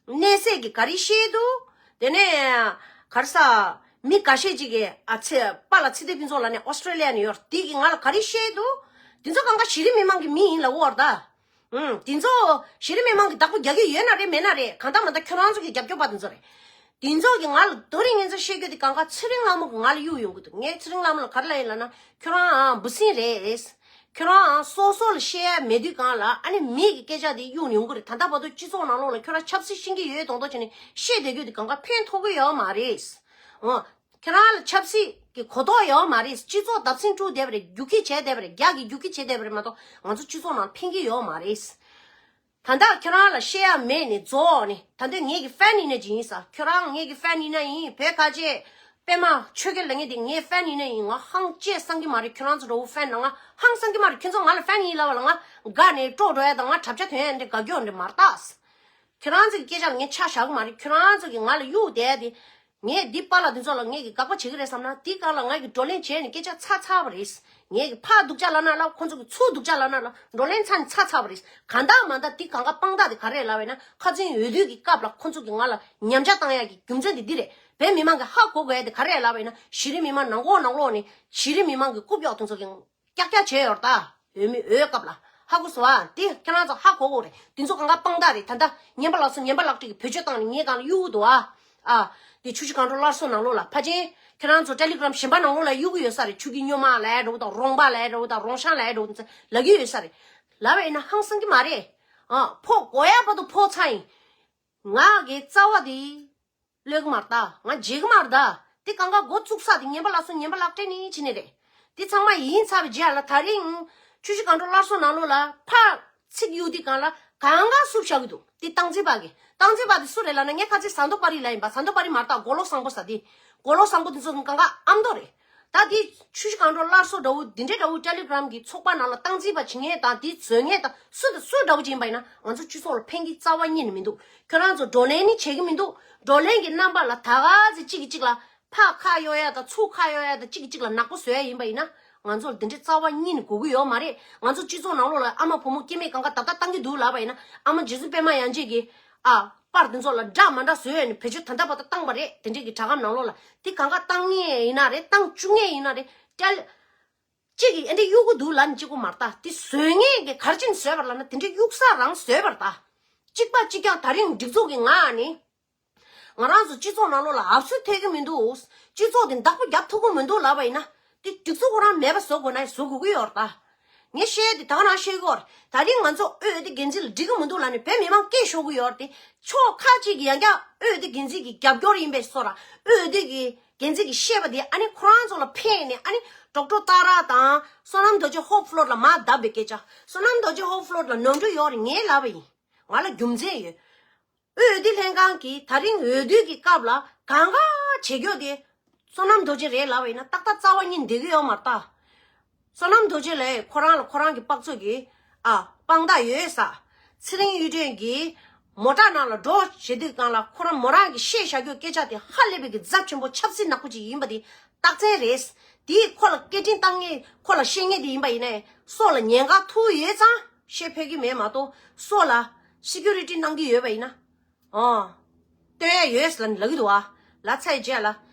གནས་ཚད་ཀྱིས་ག་རེ་བཤད་འདུག་དེ་ནས་ག་རེ་ཟ། མི་འགའ་ཤས་ཅིག་གིས་ཨ་ཚེ་པཱ་ལགས་ཚེ་བརྟན་ཕུན་ཚོགས་ལགས་ནས་ཨོ་སི་ཀྲོ་ལི་ཡ་ནས་ཡོད་རེད། དེ་གིས་ང་ལ་ག་རེ་བཤད་འདུག་དེ་ཚོ་གང་ག་གཞི་རིམ་མི་མང་གི་མི་ཡིན་ལབ་ཡོད་རེད་ད། ཨུམ། དེ་ཚོ་གཞི་རིམ་མི་མང་གིས་བདག་པོ་རྒྱག་གི་ཡོད་ན་རེད་མེད་ན་རེད། གང་ལྟར་མ་ལྟར་ཁྱོད་རང་ཚོ་གི་རྒྱབ་སྐྱོར་པ་དེ་ཚོ་རེད། དེ་ཚོ་གིས་ང་ལ་དེ་རིང་ངེད་ཚོ་བཤད་རྒྱུ་དེ་གང་ག་ཚེ་རིང་ལྷ་མོ་གིས་ང་ལ་གཡུག་ཡོང་གི་འདུག་ངས་ཚེ་རིང་ལྷ་མོ་ལ་ག་རེ་ལབ་ཡིན་ལབ་ན། ཁྱོད་རང་འབུ་སྲིན་རེད། ཁྱོད་རང་སོ་སོ་ལ་བཤད་ཡ་མེད་དུས་གང་ལ་ཨ་ནི་མི་གི་སྐད་ཆ་དེ་གཡུག་ནས་ཡོང་གི་རེད། ད་ལྟ་བར་དུ་སྤྱི་ཚོགས་ནང་ལོགས་ལ་ཁྱོད་རང་ཆབ་སྲིད་ཤེས་ཀྱི་ཡོད་མདོག་མདོག་བྱས་ནས་བཤད་བསྡད་རྒྱུ་དེ་གང་ག་ཕན་ཐོགས་ཀྱི་ཡོད་མ་རེད། འོ། ཁྱེད་རང་ལ་ཆབ་སྲིད་ཀྱི་གོ་རྟོགས་ཡོད་མ་རེད། སྤྱི་ཚོགས་བརྡབ་གསིག་འཁྲུག་བསྡད་པ་རེད། རྒྱུག་ཁྱི་བྱས་བསྡད་པ་རེད། རྒྱ་གི་རྒྱུག་ཁྱི་བྱས་བསྡད་པ་རེད་མ་གཏོགས་ང་ཚོ་སྤྱི་ཚོགས་ནང་ཕན་གྱི་ཡོད་མ་རེད། ད་ལྟ་ཁྱེད་རང་ལ་བཤད་ཡ་མེད་ནས་རྫོགས་ནས། ད་ལྟ་ངེད་ཀྱི་ཧྥན་ཡིན་ན་ཅི་ཡིན་ཟེར། ཁྱོད་རང་ངེད་ཀྱི་ཧྥན་ཡིན་ན་ཡིན། བོད་ཁ་ཆེ་པད་མ་ཆོས་རྒྱལ་ལབ་མཁན་དེ་ངའི་ཧྥན་ཡིན་ན་ཡིན། ང་ཧང་ཅེས་བསམ་གྱི་མ་རེད། ཁྱོད་རང་ཚོ་འདྲ་བོ་ཧྥན་ནང་ང་ཧང་བསམ་གྱི་མ་རེད། ཁྱོད་ཚོ་ང་ལ་ཧྥན་ཡིན་ལབ་པ་ལ་ང་དགའ་ནས་སྤྲོ་འགྲོ་ཡ་དང་ང་གྲབས་ཆ་ཐོན་ཡ་འདྲ་དགའ་སྐྱོ་འདྲ་མ་རེད་ད། ཁྱོད་རང་ཚོ་གི་སྐད་ཆ་ལ་ངས་ཆ་བཞག་གི་མ་རེད། ཁྱོད་རང་ཚོ་གིས་ང་ལ་གཡུག་བསྡད་དེ། ངས་འདི་པཱ་ལགས་འདི་ཚོ་ལ་ངས་ཀྱི་དགག་པ་བྱེད་ཀྱི་རེད་བསམ་ན་འདི་སྒང་ལ་ང་གིས་བགྲོ་གླེང་བྱས་ནས་སྐད་ཆ་ཚར་ཚར་བ་རེད། ངས་ཀྱི་ཕར་སྡུག་ཅག་ལབ་ན་ལབ། ཁོ་ཚོ་གིས་ཚུར་སྡུག་ཅག་ལབ་ན་ལབ། བགྲོ་གླེང་ཚར་ནས་ཚར་ཚར་བ་རེད། གང་ལྟར་མ་ལྟར་འདི་གང་ག་དཔང་རྟགས་དེ་ག་རེ་རེད་ལབ་པ་ཡིན་ན། ཁ་སང་འོས་བསྡུ་གི་སྐབས་ལ་ཁོ་ཚོ་གིས་ང་ལ་ཉམས་ཆག་བཏང་ཡ་གི་རྒྱུ་མཚན་དེ་འདི་རེད། བོད་མི་མང་གིས་ཧ་གོ་དགོས་ཡ་དེ་ག་རེ་རེད་ལབ་པ་ཡིན་ན། གཞི་རིམ་མི་མང་ནང་ཁོག་ནང་ལོགས་ནས་གཞི་རིམ་མི་མང་གི་རྐུབ་གཡོག་དེ་ཚོ་གིས་ཀྱག་ཀྱག་བྱས་ཡོད་རེད་ད། འོས་མི་འོས་སྐབས་ལ་ཧ་གོ་སོང་ཨ། དེ་ཁྱེད་རང་ཚོ་ཧ་གོ་དགོས་རེད། དེ་ཚོ་གང་ག་དཔང་རྟགས་རེད། ད་ལྟ་ཉན་པ་ལགས་སོ་ཉན་པ་ལགས་ཀྱིས་བེད་སྤྱོད་བཏང་ནས་ངའི་སྒང་ལ་གཡུག་འདུག་ཨ། ཨ། དེ་ཆུ་བཞི་སྒང་དྲུག་སླར་གསོ་ནང་ལོགས་ལ་ཕལ་ཆེར་ཁྱེད་རང་ཚོ་ཊེ་ལི་གྷི་རམ་གཞན་པ་ནང་ལོགས་ལ་གཡུག་གི་ཡོད་ས་རེད། ཆུ་གི་སྨྱོན་མ་ལབ་ཡ་འདྲ་བོ་དང་རོང་པ་ལབ་ཡ་འདྲ་བོ་དང་རོང་ཤང་ལབ་ཡ་འདྲ་བོ་དེ་ཚོ་ལབ་ཀྱི་ཡོད་ས་རེད། ལབ་པ་ཡིན་ན་ཧང་སང་གི་མ་རེད། ཨ། ཕོག་དགོས་ཡ་བར་དུ་ཕོག་ཚར་ཡིན། ང་གི་རྩ་བ་དེ་གློད་ཀྱི་མ་རེད་ད། ང་བརྗེད་ཀྱི་མ་རེད་ད། དེ་གང་ག་འགོ་བཙུགས་ས་དེ་ཉན་པ་ལགས་སོ་ཉན་པ་ལགས་སྤྲད་ནས་བྱས་ནས་རེད། དེ་ཚང་མ་ཡིན་ཚར་བའི་རྗེས་ལ་ད་རིང་ཆུ་བཞི་སྒང་དྲུག་སླར་གསོ་ནང་ལོགས་ལ་ཕར་ཚིག་གཡུག་དུས་སྒང་ལ་གང་ག་སུབ་བཞག་གི་འདུག་དེ་སྟངས་འཛིན་པ་གི་སྟངས་འཛིན་པ་དེ་སུ་རེད་ལབ་ན། ངས་ཁ་ཚིག་ཟམ་གདོང་པར་རིས་ལབ་ཡིན་པ། ཟམ་གདོང་པར་རིས་མ་རེད་ད། མགོ་ལོག་བཟང་པོ་ཟེར་དེ། མགོ་ལོག་བཟང་པོ་དེ་ཚོ་གང་ག་ཨ་མདོ་རེད། ད་དེ་ཆུ་བཞི་སྒང་དྲུག་སླར་གསོ་འདྲ་བོ་འདི་འདྲའི་འདྲ་བོ་ཊེ་ལི་གྷི་རམ་གྱི་ཚོགས་པ་ནང་ལ་སྟངས་འཛིན་པ་བྱེད་མཁན་དང་དེ་བཟོ་མཁན་དང་སུ་དང་སུ་འདྲ་བོ་ཅིག་ཡིན་པ་ཡིན་ན་ང་ཚོ་སྤྱི་ཚོགས་ལ་ཕན་གྱི་རྩ་བ་ཉིད་ནས་མི་འདུག་ཁྱོད་རང་ཚོ་བགྲོ་གླེང་ནི་བྱེད་ཀྱི་མི་འདུག་བགྲོ་གླེང་གི་རྣམ་པ་ལ་ད་ག་ཚོད་གཅིག་གིས་གཅིག་ལ་ཕར་ཁ་གཡོག་ཡ་དང་ཚུར་ཁ་གཡོག་ཡ་དང་གཅིག་གིས་གཅིག་ལ་ནག་པོ་བཟོ་ཡ་ཡིན་པ་ཡིན་ན་ང་ཚོ་ལ་དེ་འདྲའི་རྩ་བ་ཉིད་ནས་དགོས་ཀྱི་ཡོད་མ་རེད། ང་ཚོ་སྤྱི་ཚོགས་ནང་ལོགས་ལ་ཨ་མ་བུ་མོ་སྐྱེ་དམན་གང་ག་ད་ལྟ་བཏང་གི་འདུག་ལབ་པ་ཡིན་ན། ཨ་མ་རྗེ་བཙུན་པད་མ་དབྱངས་ཅན་གྱིས་ཨ་པར་དེ་ཚོ་ལ་འདྲ་མ་འདྲ་བཟོས་ནས་བེད་སྤྱོད་ད་ལྟ་བར་དུ་བཏང་བ་རེད། དེ་འདྲའི་གི་དྲ་སྒམ་ནང་ལོགས་ལ་དེ་གང་ག་བཏང་མཁན་ཡིན་ན་རེད། བཏང་བཅུག་མཁན་ཡིན་ན་རེད། ཏྲལ་གཅིག་གིས་ཨེ་འདྲ་གཡུག་གི་འདུག་ལབ་ནས་གཅིག་པོ་མ་རེད་ད། དེ་བཟོས་མཁན་གྱིས་ག་རེ་བྱས་ནས་བཟོས་པ་རེད་ལབ་ན། དེ་འདྲའི་གཡུག་ས་རང་བཟོས་པ་རེད་ད། གཅིག་པ་གཅིག་རྐྱང་། ད་རིང་སྒྲིག་འཛུགས་ཀྱི་ངག་ནས། ང་རང་ཚོ་སྤྱི་ཚོགས་ནང་ལོགས་ལ་ཨབ་སུ་ཐེབས་ཀྱི་མི་འདུག་སྤྱི་ཚོགས་དེ་བདག་པོ་རྒྱབ་ཐུབ་ཀྱི་མི་འདུག་ལབ་པ་ཡིན་ན། དེ་སྒྲིག་འཛུགས་ཁོ་རང་མེད་པ་བཟོ་དགོས་ན་བཟོ་དགོས་ཀྱི་ཡོད་རེད་ད། ངས་བཤད་དེ་ད་ག་ནང་བཤད་ཀྱི་ཡོད་རེད། ད་རིང་ང་ཚོ་འོས་བསྡུ་འགན་འཛིན་ལ་འགྲིག་གི་མི་འདུག་ལབ་ནས་བོད་མི་མང་སྐད་ཤོར་གྱི་ཡོད་རེད་དེ། ཕྱོགས་ཁ་ཅིག་གིས་ཡང་བསྐྱར་འོས་བསྡུ་འགན་འཛིན་གྱི་རྒྱབ་སྐྱོར་ཡིན་པའི་བཟོ་ལ། འོས་བསྡུ་གི་འགན་འཛིན་གྱིས་བཤད་པ་དེ་ཨ་ནི་ཁོ་རང་ཚོ་ལ་ཕན་ནས། ཨ་ནི་ཌོག་ཊར་ཏཱ་ར་དང་བསོད་ནམས་རྡོ་རྗེ་ཧོབ་ཕློར་ལ་མར་བརྡབས་པའི་སྐད་ཆ། བསོད་ནམས་རྡོ་རྗེ་ཧོབ་ཕློར་ལ་ནོར་འཁྲུལ་ཡོད་རེད། ངས་ལབ་པ་ཡིན། ང་ལ་རྒྱུ་མཚན་ཡོད། འོས་བསྡུ་ལྷན་ཁང་གིས་ད་རིང་འོས་བསྡུ་གི་སྐབས་ལ་གང་ག་བྱེད་རྒྱུ་དེ་བསོད་ནམས་རྡོ་རྗེ་རེད་ལབ་པ་ཡིན་ན་ཏག་ཏག་རྩ་བ་ཉིད་བསྡད་ཀྱི་ཡོད་མ་རེད་ད། བསོད་ནམས་རྡོ་རྗེ་ལགས་ཁོ་རང་ལ་ཁོ་རང་གི་དཔག་ཚོད་ཀྱི་ཨ་དཔང་རྟགས་ཡོད་ས། ཚེ་རིང་གཡུ་སྒྲོན་གྱིས་མོ་ཊ་ནང་ལ་འགྲོ་བྱེད་དུས་སྒང་ལ་ཁོ་རང་མོ་རང་གིས་བཤད་བཞག་རྒྱུ་སྐད་ཆ་དེ་ཧ་ལས་པའི་གི་རྫབ་ཆེན་པོ་ཆབ་སྲིད་ནག་པོ་ཅིག་ཡིན་པ་དེ་རྟགས་མཚན་རེད། དེས་ཁོ་ལ་སྐད་འཕྲིན་བཏང་མཁན་ཁོ་ལ་བཤད་མཁན་དེ་ཡིན་པ་ཡིན་ནའི་སོ་ལ་ཉེན་ཁ་ཐུག་ཡོད་ཙང་བཤད་ཕོད་ཀྱི་མེད་མ་གཏོགས་སོ་ལ་སི་ཀུ་རི་ཊི་གནང་གི་ཡོད་པ་ཡིན་ན། ཨོ། སྟོན་ཡ་ཡོད་ཟེར་ལབ་ནས་ལབ་ཀྱི་འདུག་བ། ལབ་ཚར་རྗེས་ལ་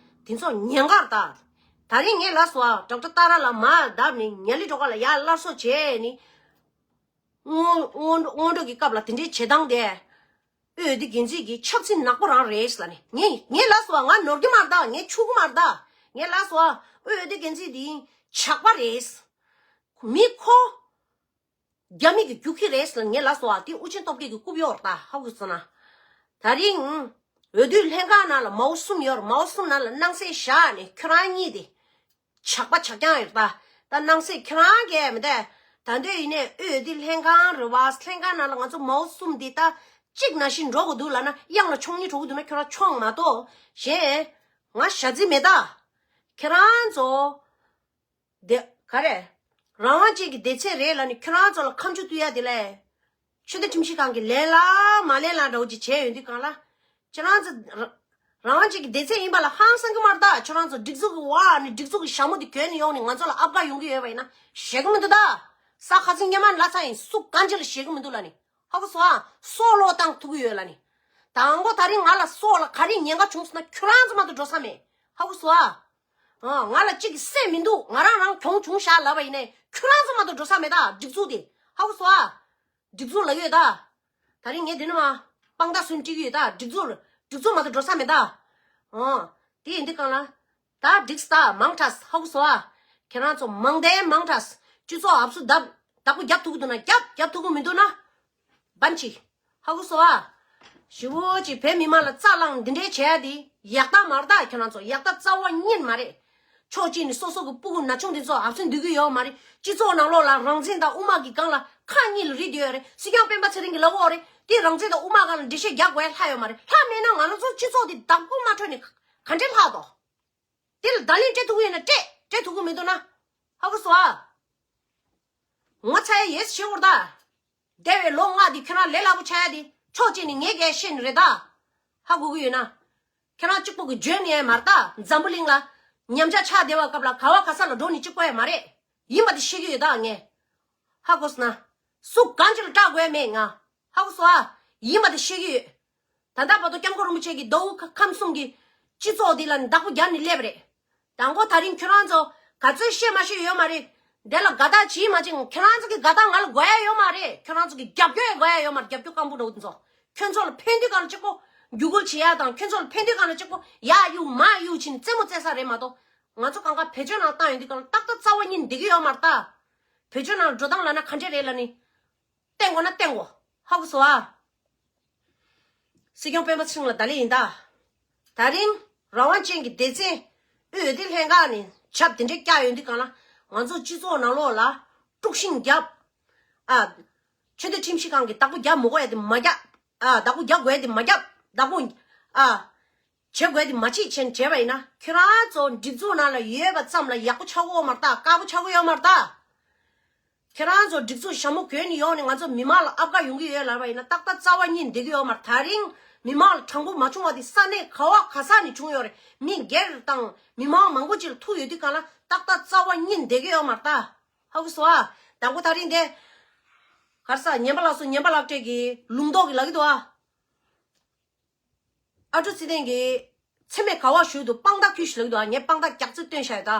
དེ་ཚོ་ཉེན་ཁ་རེད་ད། ད་རིང་ངས་ལབ་སོང་བ། ཌོག་ཊར་ཏཱ་ར་ལ་མར་བརྡབས་ནས་ཉ་ལི་སྒྲོལ་དཀར་ལ་ཡར་སླར་གསོ་བྱས་ནས་སྔོན་སྔོན་སྔོན་འགྲོ་གི་སྐབས་ལ་དེ་འདྲའི་བྱེད་སྟངས་དེ་འོས་བསྡུ་འགན་འཛིན་གྱི་ཆབ་སྲིད་ནག་པོ་རང་རེད་ལབ་ནས། ངས་ངས་ལབ་སོང་བ། ང་ནོར་གྱི་མ་རེད་ད། ངས་འཆུག་གི་མ་རེད་ད། ངས་ལབ་སོང་བ། འོས་བསྡུ་འགན་འཛིན་དེ་ཇག་པ་རེད། མི་ཁོ། རྒྱ་མི་གི་རྒྱུག་ཁྱི་རེད་ཟེར་ངས་ལབ་སོང་བ། དེ་དབུ་ཅན་སྟོབས་རྒྱལ་གྱི་རྐུབ་གཡོག་རེད་ད། ཧ་གོ་སོང་ན། ད་རིང་འོས་བསྡུ་ལྷན་ཁང་ནང་ལ་མའོ་གསུམ་ཡོད་རེད། མའོ་གསུམ་ནང་ལ་སྣང་གསལ་བཞག་ནས་ཁྱོད་རང་གཉིས་དེ་ཇག་པ་ཇག་རྐྱང་ཡོད་རེད་ད། ད་སྣང་གསལ་ཁྱོད་རང་གིས་མི་འདས། ད་འདོད་ཡིན་ནས་འོས་བསྡུ་ལྷན་ཁང་རེད་བ། ལྷན་ཁང་ནང་ལ་ང་ཚོ་མའོ་གསུམ་འདི་ད་གཅིག་ནང་བཞིན་འགྲོ་དགོས་འདུག་ལབ་ན། གཡང་ལ་མཆོང་སྙིང་འདོགས་ཀྱི་འདུག་ན་ཁྱོད་རང་མཆོང་མ་གཏོགས། གཞན་ང་ཞྭ་རྩི་མེད་ད། ཁྱོད་རང་ཚོ། དེ་ག་རེ། རང་དབང་ཅན་གྱི་སྡེ་ཚན་རེད་ལབ་ནས་ཁྱོད་རང་ཚོ་ལ་ཁ་མཆུ་གཏུག་ཡ་དེ་ལས། ཆོས་དད་ཁྲིམས་ཞིབ་ཁང་གིས་ལན་ལ་མ་ལན་ལ་འདྲ་བོ་ཅིག་བྱས་ཡོང་དུས་སྒང་ལ། ཁྱེད་རང་ཚོ་ར་རང་དབང་ཅན་གྱི་སྡེ་ཚན་ཡིན་པ་ལ་ཧང་སང་གི་མ་རེད་ད། ཁྱེད་རང་ཚོ་སྒྲིག་འཛུགས་ཀྱི་བ་ནི་སྒྲིག་འཛུགས་ཀྱི་ཞྭ་མོ་དེ་གྱོན་ནས་ཡོང་ནས་ང་ཚོ་ལ་ཨབ་ག་ཡོང་གི་ཡོད་པ་ཡིན་ན་ཞེད་གི་མི་འདུག་ད། ས་ཁ་ཚིག་སྙན་མ་ལ་ཚ་ཡིན་སུ་གང་ཅི་ལ་ཞེད་གི་མི་འདུག་ལ་ནི། ཧ་གོ་སོང་ཨ། སྲོག་བློས་བཏང་ཐུབ་ཀྱི་ཡོད་ལ་ནི། དང་པོ་ད་རིང་ང་ལ་སྲོག་ལ་ག་རེ་ཉེན་ཁ་བྱུང་སོང་ན་ཁྱོད་རང་ཚོ་མ་གཏོགས་འགྲོ་ས་མེད། ཧ་གོ་སོང་ཨ། ཨ་ང་ལ་གཅིག་གི་སེམས་མི་འདུག་ང་རང་རང་གྱོང་བྱུང་ཤག་ལབ་པ་ཡིན་ནའི་ཁྱོད་རང་ཚོ་མ་གཏོགས་འགྲོ་ས་མེད་ད། སྒྲིག་འཛུགས་དེ། ཧ་གོ་སོང་ཨ། སྒྲིག་འཛུགས་ལ་ཡོད་ད། ད་རིང་ངས་དེ་ནི་མ་དཔང་རྟགས་སུན་འགྲིག་ཡོད་ད། སྒྲིག་འཛུགས་སྒྲིག་འཛུགས་མ་གཏོགས་འགྲོ་ས་མེད་ད། ཨོ། དེ་ཡིན་དུས་གང་ལ། ད་འགྲིག་ད་མང་དྲགས་ཧ་གོ་སོང་ཨ། ཁྱེད་རང་ཚོ་མང་དེ་མང་དྲགས་སྤྱི་ཚོགས་ཨབ་སུ་བརྡབ་བདག་པོ་རྒྱབ་ཐུབ་ཀྱི་འདུག་ན་རྒྱབ། རྒྱབ་ཐུབ་ཀྱི་མི་འདུག་ན། བན་ཆི། ཧ་གོ་སོང་ཨ། ཞི་བོ་ཅིག་བོད་མི་མང་ལ་རྩ་བླངས་འདི་འདྲའི་བྱས་ཏེ་ཡག་རྟགས་མ་རེད་ད། ཁྱོད་རང་ཚོ་ཡག་རྟགས་རྩ་བ་ཉིད་མ་རེད། ཕྱོགས་གཅིག་ནས་སོ་སོ་གི་སྤུ་གུ་ན་ཆུང་དེ་ཚོ་ཨབ་སེན་སྡོད་ཀྱི་ཡོད་མ་རེད། སྤྱི་ཚོགས་ནང་ལོགས་ལ་རང་བཙན་དང་དབུ་མ་གི་སྒང་ལ་ཁ་གཉིས་ལ་རིལ་བསྡད་ཡོད་རེད། སྲིད་སྐྱོང་སྤེན་པ་ཚེ་རིང་གི་ལབ་ཡོད་རེད་དེ། རང་བཙན་དང་དབུ་མ་སྒང་ལ་འགྲེལ་བཤད་རྒྱག་དགོས་ཡ་ལྷག་ཡོད་མ་རེད། ལྷག་མེད་ན་ང་རང་ཚོ་སྤྱི་ཚོགས་དེ་བདག་པོ་མ་འཕྲོད་ནས་ག་འདྲས་ལྷག་དོ། དེ་ལ་བརྡ་ལན་སྤྲད་ཐུབ་ཀྱི་ཡོད་ན་སྤྲད། སྤྲད་ཐུབ་ཀྱི་མི་འདུག་ན། ཧ་གོ་སོང་ཨ། ངོ་ཚ་ཡ་ཡེ་ཤེས་བོར་ད། འདས་པའི་ལོ་ལྔ་འདི་ཁྱོད་རང་ལས་སླ་པོ་ཆགས་ཡ་དེ་ཕྱོགས་གཅིག་ནས་ངས་གས་ཤེས་ནི་རེད་ད། ཧ་གོ་གི་ཡོད་ན། ཁྱོད་རང་གཅིག་པོ་གི་འཇོན་ནི་ཡ་མ་རེད་ད། འཛམ་བུ་གླིང་ལ་ཉམས་ཆག་ཆགས་བསྡད་པ་སྐབས་ལ་ག་བ་ག་ས་ལ་འགྲོ་ནི་གཅིག་པོ་ཡ་མ་རེད། ཡིན་པ་དེ་ཤེས་ཀྱི་ཡོད་ད་ངས། ཧ་གོ་སོང་ན། སུ་གང་ཅི་ལ་སྐྲག་དགོས་ཡ་མེད་ང་། ཧ་གོ་སོང་ཨ། ཡིན་པ་དེ་ཤེས་ཀྱི་ཡོད། ད་ལྟ་བར་དུ་སྐྱབས་མགོན་རིན་པོ་ཆེ་གིས་མདོ་དབུས་ཁམས་གསུམ་གྱི་སྤྱི་ཚོགས་འདི་ལ་བདག་པོ་རྒྱབ་ནས་སླེབས་པ་རེད། དང་པོ་ད་རིང་ཁྱོད་རང་ཚོ་ག་ཚོད་ཤེས་མ་ཤེས་ཡོད་མ་རེད། འདི་ལ་དགའ་རྟགས་བྱེད་མ་བྱེད་ཁྱོད་རང་ཚོ་གི་དགའ་རྟགས་ང་ལ་དགོས་ཡ་ཡོད་མ་རེད། ཁྱོད་རང་ཚོ་གི་རྒྱབ་སྐྱོར་ཡ་དགོས་ཡ་ཡོད་མ་རེད། རྒྱབ་སྐྱོར་སྐམ་པོ་འདྲ་བོ་འདི་ཚོ། ཁྱོད་ཚོ་ལ་ཕན་དུས་གང་ལ་གཅིག་པོ་རྒྱུ་སྐུལ་བྱེད་ཡ་དང་ཁྱོད་ཚོ་ལ་ཕན་དུས་གང་ལ་གཅིག་པོ་ཡ་གཡུག་མ་གཡུག་བྱས་ནས་རྩེད་མོ་རྩེ་ས་རེད་མ་གཏོགས། ང་ཚོ་གང་ག་བེད་སྤྱོད་ནང་བཏང་ཡོང་དུས་གང་ལ་ཏག་ཏག་རྩ་བ་ཉིད་བསྡད་ཀྱི་ཡོད་མ་རེད་ད། བེད་སྤྱོད་ནང་འགྲོ་སྟངས་ལབ་ན་ག་འདྲས་རེད་ལབ་ནི། བསྟན་དགོས་ན་བསྟན་དགོས། ཧ་གོ་སོང་ཨ། སྲིད་སྐྱོང་སྤེན་པ་ཚེ་རིང་ལ་བརྡ་ལན་ཡིན་ད། ད་རིང་རང་དབང་ཅན་གྱི་སྡེ་ཚན་དབུས་འོས་བསྡུ་ལྷན་ཁང་ནས་ཆབ་དེ་འདྲས་བཀྱག་ཡོང་དུས་གང་ལ་ང་ཚོ་སྤྱི་ཚོགས་ནང་ལོགས་ལ་དཀྲུག་ཤིང་བརྒྱབ། ཨ། ཆོས་དད་ཁྲིམས་ཞིབ་ཁང་གིས་བདག་པོ་རྒྱབ་མི་དགོས་ཡ་དེ་མ་རྒྱབ། ཨ། བདག་པོ་རྒྱབ་དགོས་ཡ་དེ་མ་རྒྱབ། བདག་པོ། ཨ། བྱེད་དགོས་དེ་མ་བྱེད་བྱས་བྱས་པ་ཡིན་ན་ཁྱོད་རང་ཚོ་སྒྲིག་འཛུགས་ནང་ལ་ཡོད་པ་ཙམ་ལ་ཡག་པོ་ཆགས་ཀྱི་ཡོད་མ་རེད་ད། དཀར་པོ་ཆགས་ཀྱི་ཡོད་མ་རེད་ད། ཁྱེད་རང་ཚོ་སྒྲིག་འཛུགས་ཞྭ་མོ་གྱོན་ནས་ཡོང་ནས་ང་ཚོ་མི་མང་ལ་ཨབ་ག་ཡོང་གི་ཡོད་ལབ་པ་ཡིན་ན་ཏག་ཏག་རྩ་བ་ཉིད་བསྡད་ཀྱི་ཡོད་མ་རེད། ད་རིང་མི་མང་ལ་དྲང་པོ་མ་བྱུང་བ་དེ་ས་གནས་ག་བ་ག་ས་ནས་བྱུང་ཡོད་རེད། མི་སྒེར་དང་མི་མང་མང་པོ་ཅིག་ལ་ཐུག་ཡོད་དུས་གང་ལ་ཏག་ཏག་རྩ་བ་ཉིད་བསྡད་ཀྱི་ཡོད་མ་རེད་ད། ཧ་གོ་སོང་ཨ། དང་པོ་ད་རིང་དེ་ག་རེ་ཟ་ཉན་པ་ལགས་སོ། ཉན་པ་ལགས་སྤྲད་ཀྱི་ལུང་རྟོགས་ཀྱི་ལབ་ཀྱི་འདུག་ཨ། ཨ་ཀྲུག་ཚེ་བརྟན་གྱིས་མཚན་སྨད་ག་བ་ཞུས་འདུག་དཔང་རྟགས་ཁྱོད་ཞིག་ལབ་ཀྱི་འདུག་ཨ། ངས་དཔང་རྟགས་རྒྱག་ཚུལ་སྟོན་བཞག་ཡོད་ད།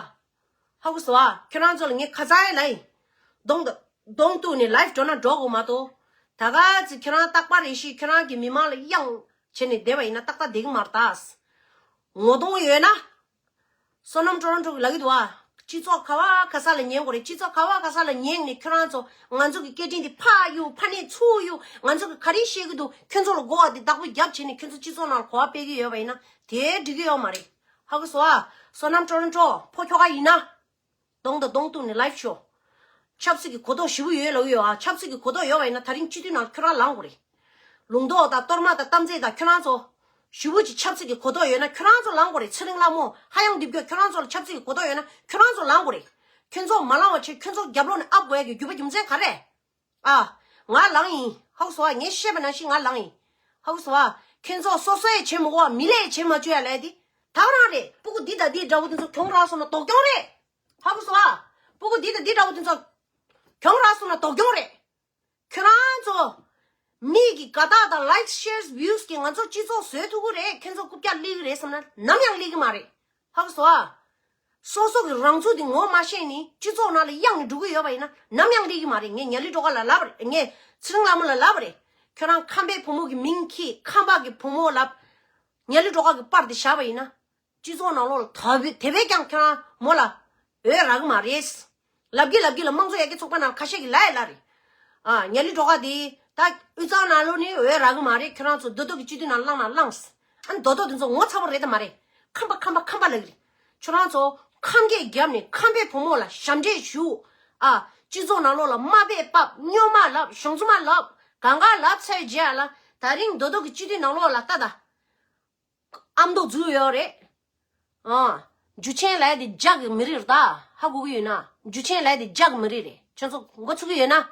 ཧ་གོ་སོང་ཨ། ཁྱོད་རང་ཚོ་ལ་ངས་ཁ་ཚ་ཡ་ལབ་ཡིན། གདོང་དུ་གདོང་གཏུག་ནས་ལའིབ་འགྲོ་ན་འགྲོ་དགོས་མ་གཏོགས། ད་ག་ཚོད་ཁྱོད་རང་རྟག་པར་རེ་ཞིག་ཁྱོད་རང་གི་མི་མང་ལ་གཡང་བྱས་ནས་བསྡད་པ་ཡིན་ན་ཏག་ཏག་བསྡད་ཀྱི་མ་རེད་ད། ངོ་གདོང་ཡོད་ན། བསོད་ནམས་ཀྲོ་རོན་ཀྲོ་གིས་ལབ་ཀྱི་འདུག་ཨ། སྤྱི་ཚོགས་ག་བ་ག་ས་ལ་ཉན་དགོས་རེད། སྤྱི་ཚོགས་ག་བ་ག་ས་ལ་ཉན་ནས་ཁྱོད་རང་ཚོ་ང་ཚོ་གི་སྐད་འཕྲིན་འདི་ཕར་གཡུག་ཕར་ནས་ཚུར་གཡུག་ང་ཚོ་གི་ག་རེ་བཤད་ཀྱི་འདུག་ཁྱོད་ཚོ་ལ་གོ་བ་འདི་བདག་པོ་རྒྱབ་བྱས་ནས་ཁྱོད་ཚོ་སྤྱི་ཚོགས་ནང་ལ་གོ་བ་སྤེལ་གྱི་ཡོད་པ་ཡིན་ན་དེ་འགྲིག་གི་ཡོད་མ་རེད། ཧ་གོ་སོང་ཨ། བསོད་ནམས་ཀྲོ་རོན་ཀྲོ་ཕོ་ཁྱོ་ག་ཡིན་ན། གདོང་དང་གདོང་གཏུག་ནས་ལའིབ་ཤོག་ཆབ་སྲིད་ཀྱི་གོ་རྟོགས་ཞེ་པོ་ཡོད་ལབ་ཀྱི་ཡོད་ཨ། ཆབ་སྲིད་ཀྱི་གོ་རྟོགས་ཡོད་པ་ཡིན་ན་ད་རིང་སྤྱི་འཐུས་ནང་ཁྱོད་རང་ལངས་དགོས་རེད། ལུང་རྟོགས་དང་གཏོར་མ་དང་གཏམ་ཚེ་དང་ཁྱོད་རང་ཚོ། ཞེ་པོ་ཅིག་ཆབ་སྲིད་ཀྱི་གོ་རྟོགས་ཡོད་ན་ཁྱོད་རང་ཚོ་ལངས་དགོས་རེད། ཚེ་རིང་ལྷ་མོ་ཧ་ཡང་རྡིབ་སྐྱོ་ཁྱོད་རང་ཚོ་ལ་ཆབ་སྲིད་ཀྱི་གོ་རྟོགས་ཡོད་ན་ཁྱོད་རང་ཚོ་ལངས་དགོས་རེད། ཁྱོད་ཚོ་མ་ལངས་པ་བྱས་ཁྱོད་ཚོ་རྒྱབ་ལོགས་ནས་ཨབ་དགོས་ཡ་གི་རྒྱུ་མཚན་ག་རེ། ཨ། ང་ལངས་ཡིན། ཧ་གོ་སོང་ཨ། ངས་བཤད་པ་ནང་བཞིན་ང་ལངས་ཡིན། ཧ་གོ་སོང་ཨ། ཁྱོད་ཚོ་སོ་སོ་ཡས་བྱེད་མི་དགོས་པ་མི་ལས་བྱེད་མ་བཅུག་ཡ་ལས་དེ། ད་ག་རང་རེད། སྤུ་གུ་འདི་དང་འདི་འདྲ་བོ་དེ་ཚོ་གྱོང་རག་སོང་ན་སྡུག་གྱོང་རེད། ཧ་གོ་སོང་ཨ། སྤུ་གུ་འདི་དང་འདི་འདྲ་བོ་དེ་ཚོ་གྱོང་རག་སོང་ན་སྡུག་གྱོང་རེད། ཁྱོད་རང་ཚོ། མི་གི་དགའ་རྟགས་དང་likes, shares, views གིས་ང་ཚོ་སྤྱི་ཚོགས་བཟོས་ཐུབ་ཀྱི་རེད། ཁྱོད་ཚོ་རྐུབ་བཀྱག་སླེབས་ཀྱི་རེད་བསམ་ན་ནམ་ཡང་སླེབས་ཀྱི་མ་རེད། ཧ་གོ་སོང་ཨ། སོ་སོ་གི་རང་ཚུགས་དེ་ངོ་མ་ཤེས་ནས་སྤྱི་ཚོགས་ནང་ལ་གཡང་ནས་འགྲོ་གི་ཡོད་པ་ཡིན་ན་ནམ་ཡང་སླེབས་ཀྱི་མ་རེད། ངས་ཉ་ལི་སྒྲོལ་དཀར་ལ་ལབ་པ་རེད། ངས་ཚེ་རིང་ལྷ་མོ་ལ་ལབ་པ་རེད། ཁྱོད་རང་ཁམས་པའི་བུ་མོ་གི་མིང་ཁྱེར། ཁམས་པ་གི་བུ་མོ་ལབ། ཉ་ལི་སྒྲོལ་དཀར་གི་པར་དེ་བཞག་པ་ཡིན་ན། སྤྱི་ཚོགས་ནང་ལོགས་ལ་ད་བུད་དེ་བས་ཀྱང་ཁྱོད་རང་མོ་ལ་འོས་རག་གི་མ་རེད། ལབ་ཀྱི་ལབ་ཀྱི་ལ་དམངས་གཙོ་ཡར་རྒྱས་ཚོགས་པ་ནང་ཁ་ཤས་ཀྱིས་ལབ་ཡ་ལབ་རེད། ཨ། ཉ་ལི་སྒྲོལ་དཀར་དེ་ད་དབུས་གཙང་ནང་ལོགས་ནས་འོས་རག་གི་མ་རེད། ཁྱོད་རང་ཚོ་མདོ་སྟོད་ཀྱི་སྤྱི་འཐུས་ནང་བླངས་ན་བླངས། ཨ་ནི་མདོ་སྟོད་དེ་ཚོ་ངོ་ཚ་པོ་རེད་དམ་མ་རེད། ཁམས་པ་ཁམས་པ་ཁམས་པ་ལབ་ཀྱི་རེད། ཁྱོད་རང་ཚོ་ཁམས་སྐད་བརྒྱབ་ནས་ཁམས་པའི་བུ་མོ་ལ་ཞབས་འདྲེན་ཞུ། ཨ། སྤྱི་ཚོགས་ནང་ལོགས་ལ་དམའ་འབེབས་ཕབ། རྙོག་མ་ལབ། གཞུང་ཚུལ་མ་ལབ། གང་ག་ལབ་ཚར་རྗེས་ལ་ད་རིང་མདོ་སྟོད་ཀྱི་སྤྱི་འཐུས་ནང་ལོགས་ལ་ལྟ་ད། ཨ་མདོ་འཛུལ་ཡོད་རེད། ཨ། འཇུ་ཆེན་ལབ་ཡ་དེ་རྒྱ་གི་མི་རིགས་རེད་ད། ཧ་གོ་གི་ཡོད་ན། འཇུ་ཆེན་ལབ་ཡ་དེ་རྒྱ་གི་མི་རིགས་རེད། ཁྱོད་ཚོ་མགོ་ཚོས་ཀྱི་ཡོད་ན།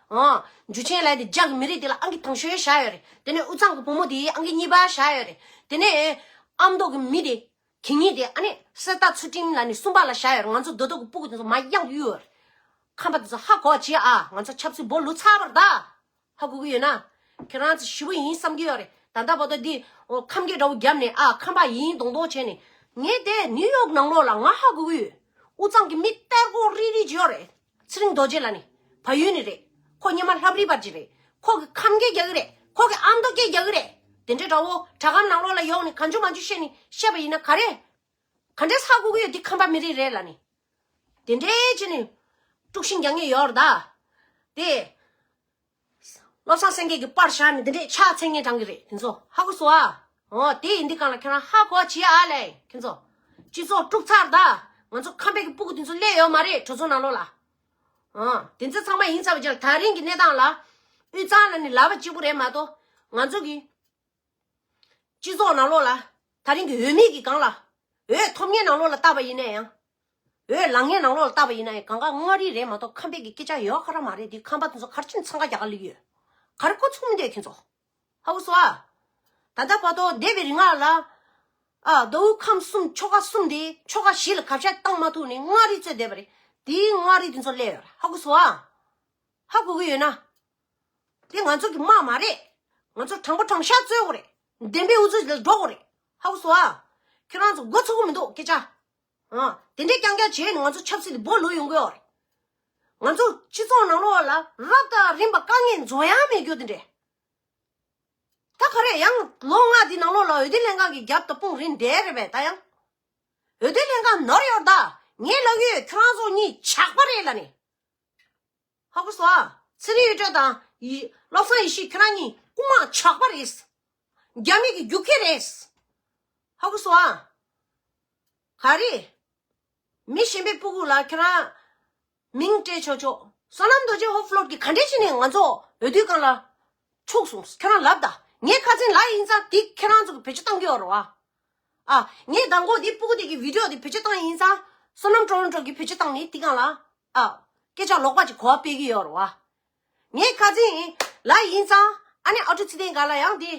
ཨང་། འཇུ་ཆེན་ལགས་དེ་རྒྱ་གི་མི་རིགས་དེ་ལ་ཨང་ཀི་དང་ཤོས་བཞག་ཡོད་རེད། དེ་ནས་དབུས་གཙང་གི་བུ་མོ་དེ་ཨང་ཀི་གཉིས་པ་བཞག་ཡོད་རེད། དེ་ནས་ཨ་མདོ་གི་མི་དེ། གད་སྙིགས་དེ་ཨ་ནི་གསེར་རྟ་ཚུལ་ཁྲིམས་ལ་ནི་གསུམ་པ་ལ་བཞག་ཡོད་རེད། ང་ཚོ་རྡོ་རྡོ་གི་སྤུ་གུ་དེ་ཚོ་མ་གཡང་དུ་གཡུག་ཡོད་རེད། ཁམས་པ་དེ་ཚོ་ཧ་གོ་བྱེད་ཨ། ང་ཚོ་ཆབ་སྲིད་སྦོ་ལུག་ཚར་བ་རེད་ད། ཧ་གོ་གི་ཡོད་ན། ཁྱེད་རང་ཚོ་ཞི་བོ་ཡིན་བསམ་གྱི་ཡོད་རེད། ད་ལྟ་བར་དུ་འདི་ཁམས་སྐད་འདྲ་བོ་བརྒྱབ་ནས་ཨ་ཁམས་པ་ཡིན་མདོག་མདོག་བྱས་ནས། ངས་དེ་ནིའུ་ཡོག་ནང་ལོགས་ལ་ང་ཧ་གོ་གི་ཡོད། དབུས་གཙང་གི་མི་གཏེར་སྐོག་རིལ་རིལ་ཅིག་ཡོད་རེད། ཚེ་རིང་རྡོ་རྗེ་ལ་ནི་བལ་ཡུལ་ནས་རེད། ཁོ་སྔོན་མ་ལྷ་རིས་པ་ཅིག་རེད། ཁོ་གི་ཁམས་སྐད་རྒྱག་གི་རེད། ཁོ་གི་ཨ་མདོ་སྐད་རྒྱག་གི་རེད། དེ་འདྲའི་འདྲ་བོ་དྲ་སྒམ་ནང་ལོགས་ལ་ཡོང་ནས་གང་བྱུང་མང་བྱུང་བཤད་ནས་བཤད་པ་ཡིན་ན་ག་རེ། ག་འདྲས་ཧ་གོ་གི་ཡོད། འདི་ཁམས་པ་མི་རིགས་རེད་ལ་ནི། དེ་འདྲས་བྱས་ནས་དཀྲུག་ཤིང་རྒྱག་མཁན་ཡོད་རེད་ད། དེ། བློ་བཟང་སེང་གེ་གི་པར་བཞག་ནས་འདི་འདྲས་ཕྱག་འཚལ་མཁན་དྲང་གི་རེད། དེ་ཚོ་ཧ་གོ་སོང་ཨ། འོ་དེ་ཡིན་འདི་གང་ལ་ཁྱེད་རང་ཧ་གོ་བྱེད་ཨ་ལས་ཁྱེད་ཚོ། སྤྱི་ཚོགས་དཀྲུག་ཚར་ད། ང་ཚོ་ཁམས་པའི་གི་སྤུ་གུ་དེ་ཚོ་སླེབས་ཡོད་མ་རེད་གྲོས་ཚོགས་ནང་ལོགས་ལ། འོ་དེ་ཚོ་ཚང་མ་ཡིན་ཚར་བ་ཅིག་ད་རིང་གི་གནས་སྟངས་ལ། དབུས་གཙང་ལ་ནི་ལབ་པ་གཅིག་པུ་རེད་མ་གཏོགས། ང་ཚོ་གི་སྤྱི་ཚོགས་ནང་ལོགས་ལ། ད་རིང་གི་འོས་མི་གི་སྒང་ལ། འོས་ཐོབ་མཁན་ནང་ལོགས་ལ་བལྟས་པ་ཡིན་ན་ཡང་། འོས་ལངས་མཁན་ནང་ལོགས་ལ་བལྟས་པ་ཡིན་ན་ཡང་གང་ག་མངའ་རིས་རེད་མ་གཏོགས་ཁམས་པའི་གི་སྐད་ཆ་ཡོད་ཁ་ར་མ་རེད། འདི་ཁམས་པ་དེ་ཚོ་ག་རེ་བྱས་ནས་འཚང་ཁ་རྒྱག་ག་སླེབས་ཡོད། ག་རེ་གོ་ཚུགས་མི་འདུག་ཁྱེད་ཚོ། ཧ་གོ་སོང་ཨ། ད་ལྟ་བར་དུ་འདས་པའི་རིང་ལ། ཨ་མདོ་དབུས་ཁམས་གསུམ་ཆོལ་ཁ་གསུམ་དེ་ཆོལ་ཁ་བཞི་ལ་གབ་ཤ་བཏང་མ་ཐུབ་ནས་མངའ་རིས་རྩོད་བསྡད་པ་རེད། དེའི་མངའ་རིས་དེ་ཚོ་སླེབས་ཡོད་རེད། ཧ་གོ་སོང་ཨ། ཧ་གོ་གི་ཡོད་ན། དེ་ང་ཚོ་གི་དམག་མ་རེད། ང་ཚོ་དྲང་པོ་དྲང་བཞག་རྩོད་དགོས་རེད། བདེན་པའི་འུ་ཚོ་ལ་འགྲོ་དགོས་རེད། ཧ་གོ་སོང་ཨ། ཁྱེད་རང་ཚོ་མགོ་ཚོད་གི་མི་འདུག་སྐད་ཆ། ཨ། དེ་འདྲས་རྐྱང་རྐྱང་བྱས་ནས་ང་ཚོ་ཆབ་སྲིད་དེ་སྦོ་ལུག་ཡོང་གི་ཡོད་རེད། ང་ཚོ་སྤྱི་ཚོགས་ནང་ལོགས་ལ་རབ་དང་རིམ་པ་དཀའ་ངལ་འཛོམས་ཡག་མེད་རྒྱུ་དེ་འདྲས། ད་ག་རེ་ཡང་ལོ་ལྔ་འདི་ནང་ལོགས་ལ་འོས་བསྡུ་ལྷན་ཁང་གི་རྒྱབ་ཏུ་དཔུང་རིང་བསྡད་རེད་པས། ད་ཡང་འོས་བསྡུ་ལྷན་ཁང་ནོར་ཡོད་ད། ངས་ལབ་ཡོད། ཁྱོད་རང་ཚོ་གཉིས་ཇག་པ་རེད་ལབ་ནས། ཧ་གོ་སོང་ཨ། ཚེ་རིང་ཡེ་ཀྲེང་དང་ཡི་བློ་བཟང་ཡེ་ཤེས་ཁྱོད་རང་གཉིས་རྐུན་མ་ཇག་པ་རེད། རྒྱ་མི་གི་རྒྱུག་ཁྱི་རེད། ཧ་གོ་སོང་ཨ། ག་རེ། མི་གཞན་པའི་སྤུ་གུ་ལ་ཁྱོད་རང་མིང་སྤྲད་ཆོག་ཆོག་བསོད་ནམས་རྡོ་རྗེ་ཧོབ་ལོག་གིས་ག་འདྲས་བྱས་ནས་ང་ཚོ་འོས་བསྡུའི་སྒང་ལ་ཆུགས་སོང་། ཁྱོད་རང་ལབ་ད། ངས་ཁ་སང་ལབ་ཡིན་ཙང་དེ་ཁྱེད་རང་ཚོ་གི་བེད་སྤྱོད་བཏང་གི་ཡོད་རེད་བ། ཨ། ངས་མདང་དགོང་འདི་སྤུ་གུ་དེ་གི་བི་ཌི་ཡོ་དེ་བེད་སྤྱོད་བཏང་ཡིན་ཙང་། བསོད་ནམས་ཀྲོ་རོན་ཀྲོ་གིས་བེད་སྤྱོད་བཏང་ནས་དེ་སྒང་ལ། ཨ། སྐད་ཆ་ལོག་པ་ཅིག་གོ་བ་སྤེལ་གི་ཡོད་རེད་བ། ངས་ཁ་སང་ལབ་ཡིན་ཙང་། ཨ་ནི་ཨ་ཀྲུག་ཚེ་བརྟན་སྒང་ལ་ཡང་དེ།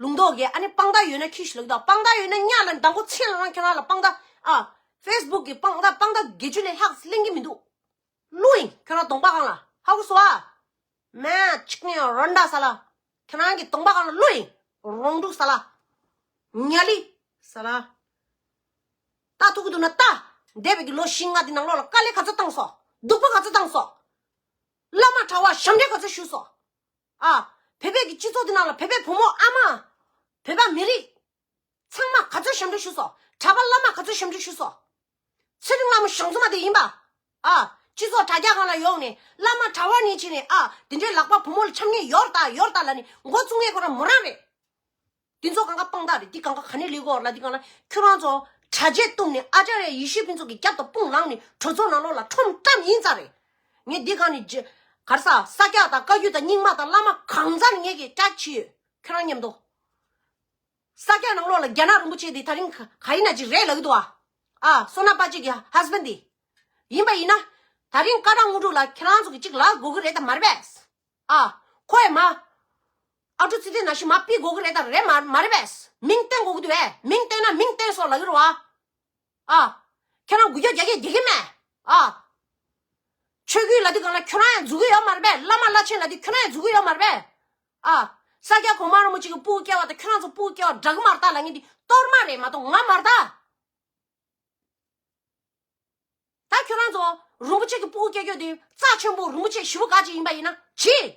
ལུང་རྟོགས་ཀྱིས་ཨ་ནི་དཔང་རྟགས་ཡོད་ན་ཁྱི་ཞིག་ལབ་ཀྱི་འདུག་དཔང་རྟགས་ཡོད་ན་ཉག་ལ་མདང་དགོང་ཚེ་ལ་རང་ཁྱོད་རང་ལ་དཔང་རྟགས། ཨ། ཕེ་སི་བུག་གི་དཔང་རྟགས། དཔང་རྟགས་བརྒྱད་ཅུ་ལས་ལྷག་ལེན་གྱི་མི་འདུག་བླུགས་ཡིན་ཁྱོད་རང་གདོང་པ་སྒང་ལ། ཧ་གོ་སོང་ཨ། མ་ཅིག་ནས་རོན་ཌ་ས་ལ། ཁྱོད་རང་གི་གདོང་པ་སྒང་ལ་བླུགས་ཡིན། རོང་འབྲུག་ས་ལ། ཉ་ལི་ས་ལ། ལྟ་ཐུབ་ཀྱི་འདུག་ན་ལྟ། འདས་པའི་གི་ལོ་བཞི་ལྔ་དེ་ནང་ལོགས་ལ་དཀའ་ལས་ག་ཚོད་བཏང་སོང་། སྡུག་པ་ག་ཚོད་བཏང་སོང་། བླ་མ་གྲྭ་བ་ཞབས་འདྲེན་ག་ཚོད་ཞུས་སོང་། ཨ། བོད་པའི་གི་སྤྱི་ཚོགས་དེ་ནང་ལ་བོད་པའི་བུ་མོ་ཨ་མ། བོད་པ་མི་རིགས། ཚང་མ་ག་ཚོད་ཞབས་འདྲེན་ཞུས་སོང་། གྲྭ་པ་བླ་མ་ག་ཚོད་ཞབས་འདྲེན་ཞུས་སོང་། ཚེ་རིང་ལྷ་མོ་ཞང་བཙུན་མ་དེ་ཡིན་པ། ཨ། སྤྱི་ཚོགས་དྲ་རྒྱ་སྒང་ལ་ཡོང་ནས་བླ་མ་གྲྭ་བ་ནས་བྱས་ནས། ཨ། དེ་འདྲའི་ལག་པ་བུ་མོ་ལ་འཆམ་མཁན་ཡོད་རེད་ད་ཡོད་རེད་ད་ལབ་ནས་མགོ་བཙུགས་མཁན་ཁོ་རང་མོ་རང་རེད། དེ་ཚོ་གང་ག་དཔང་རྟགས་རེད། འདི་གང་ག་ག་ནས་ལས་གོ་ལ། འདི་གང་ལ་ཁྱོད་རང་ཚོ་གྲྭ་ཆས་བཏུམས་ནས་ཨ་ཅར་ཡ་ཡེ་ཤེས་ཕུན་ཚོགས་ཀྱི་རྒྱབ་ཏུ་དཔུང་ལངས་ནས་གྲོས་ཚོགས་ནང་ལོགས་ལ་ཁྲོམ་བཀྲམ་ཡིན་ཙང་རེད། ངས་འདི་གང་ནས་ཇེ་གར་ས་ས་སྐྱ་དང་བཀའ་བརྒྱུད་དང་རྙིང་མ་དང་བླ་མ་གང་ཟག་ནས་ངས་ཀྱི་བཀྲ་ཤིས་ཡོད་ཁྱོད་རང་མཉམ་དུ། ས་སྐྱ་ནང་ལོགས་ལ་རྒྱ་ནག་རིན་པོ་ཆེ་དེ་ད་རིང་ག་ག་ཡིན་ན་ཅིག་རེད་ལབ་ཀྱི་འདུག་ཨ། ཨ། བསོད་ནམས་དཔལ་སྐྱིད་ཀྱི་ཧ་སི་བན་དེ་ཡིན་པ་ཡིན་ན། ད་རིང་སྐར་གྲངས་དངོས་གྲུབ་ལ་ཁྱེད་རང་ཚོ་གི་ཅིག་ལབ་དགོས་ཀྱི་རེད་ད་མ་རེད་པས། ཨ། ཁོ་ཡི་མ། ཨ་ཀྲུག་ཚེ་བརྟན་ནང་བཞིན་མ་ཕུད་དགོས་ཀྱི་རེད་ད་རེད་མ་མ་རེད་པས། མིང་བཏོན་དགོས་ཀྱི་འདུག་པས། མིང་བཏོན་ན་མིང་བཏོན་སོང་ལབ་ཀྱི་རེད་བ། ཨ། ཁྱེད་རང་འགུལ་སྐྱོད་རྒྱག་གི་རྒྱག་གི་མེད། ཨ། ཆོས་བརྒྱུད་ལབ་དུས་སྒང་ལ་ཁྱོད་རང་ཡང་འཛུལ་གྱི་ཡོད་མ་རེད་པས། བླ་མ་བླ་ཆེན་ལབ་དུས་ཁྱོད་རང་ཡང་འཛུལ་གྱི་ཡོད་མ་རེད་པས། ཨ། ས་སྐྱ་གོང་མ་རིན་པོ་ཆེ་གི་སྤུ་གུ་སྐྱེ་བ་དང་ཁྱོད་རང་ཚོ་སྤུ་གུ་སྐྱེ་བ་འདྲ་གི་མ་རེད་ད་ལབ་མཁན་དེ་གཏོར་མ་རེད་མ་གཏོགས་ང་མ་རེད་ད། ད་ཁྱོད་རང་ཚོ་རིན་པོ་ཆེ་གི་སྤུ་གུ་སྐྱེ་རྒྱུ་དེ་རྩ་ཆེན་པོ་རིན་པོ་ཆེ་ཞེ་པོ་ག་ཅིག་ཡིན་པ་ཡིན་ན་གྱིས།